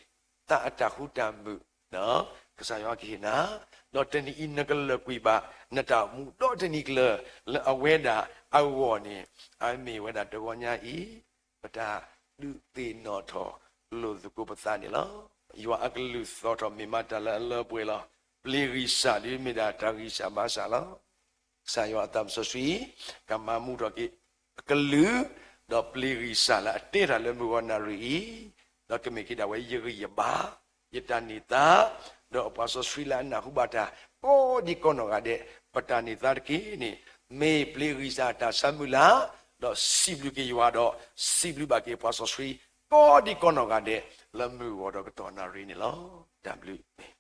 သးအတၢ်ဃူတၢ်မုာ်, ကစၢ်ယွၤကဟ့ၣ်နၤ, ဒီးတနံၤအံၤနကလၢာ်ကွံာ်ဘၣ် နတၢ်အိၣ်မူဒီတနံၤကျၢၤ လၢအဝဲဒၣ်အဂီၢ်န့ၣ် အမ့ၢ်ဝဲဒၣ်တဂီၤညါအံၤ ပတၢ်ဒုးသ့ၣ်နီၣ်ထီၣ်လိာ်သကိးပသးန့ၣ်လီၤ. ယွၤအကလုၢ်သီၣ်ထီၣ်မ့ၢ်မးတၢ်လၢအလၢပှဲၤလီၤ. ပျ့ၤဂံၢ်စၢ်ဒ်မ့ၢ်ဒၣ်တၢ်ဂံၢ်စၢ်ဘါစၢ်လီၤ. ကစၢ်ယွၤအသးစီဆှံ ကမၤမူထီၣ်က့ၤအကလုၢ်, ဒီးပျ့ၤဂံၢ်စၢ်လၢအတဲတၢ်လၢမုၢ်ဂီၤနၣ်ရံၣ်အံၤ, ဒီးကမ့ၢ်က့ၤဒၣ်ဝဲယဂံၢ်ယဘါ, ယတၢ်န့ၢ်သါ, ဒီးအပှၤစီဆှံလၢအနၢ်ဟူဘၣ်တၢ် ကိးဒံကိးနီၢ်ဂၤဒဲး ပတၢ်န့ၢ်သါတက့ၢ်န့ၣ် မ့ၢ်ပျ့ၤဂံၢ်စၢ်တၢ်ဆၢမုၢ်လၢ်, ဒီးစံးဘျုးက့ၤယွၤဒီး စံးဘျုးဘၣ်က့ၤပှၤစီဆှံ ကိးဒံကိးနီၢ်ဂၤဒဲး လၢမုၢ်ဂီၤဒီးကတီၢ်နၣ်ရံၣ်န့ၣ်လီၤ. တၢ်ဘျုး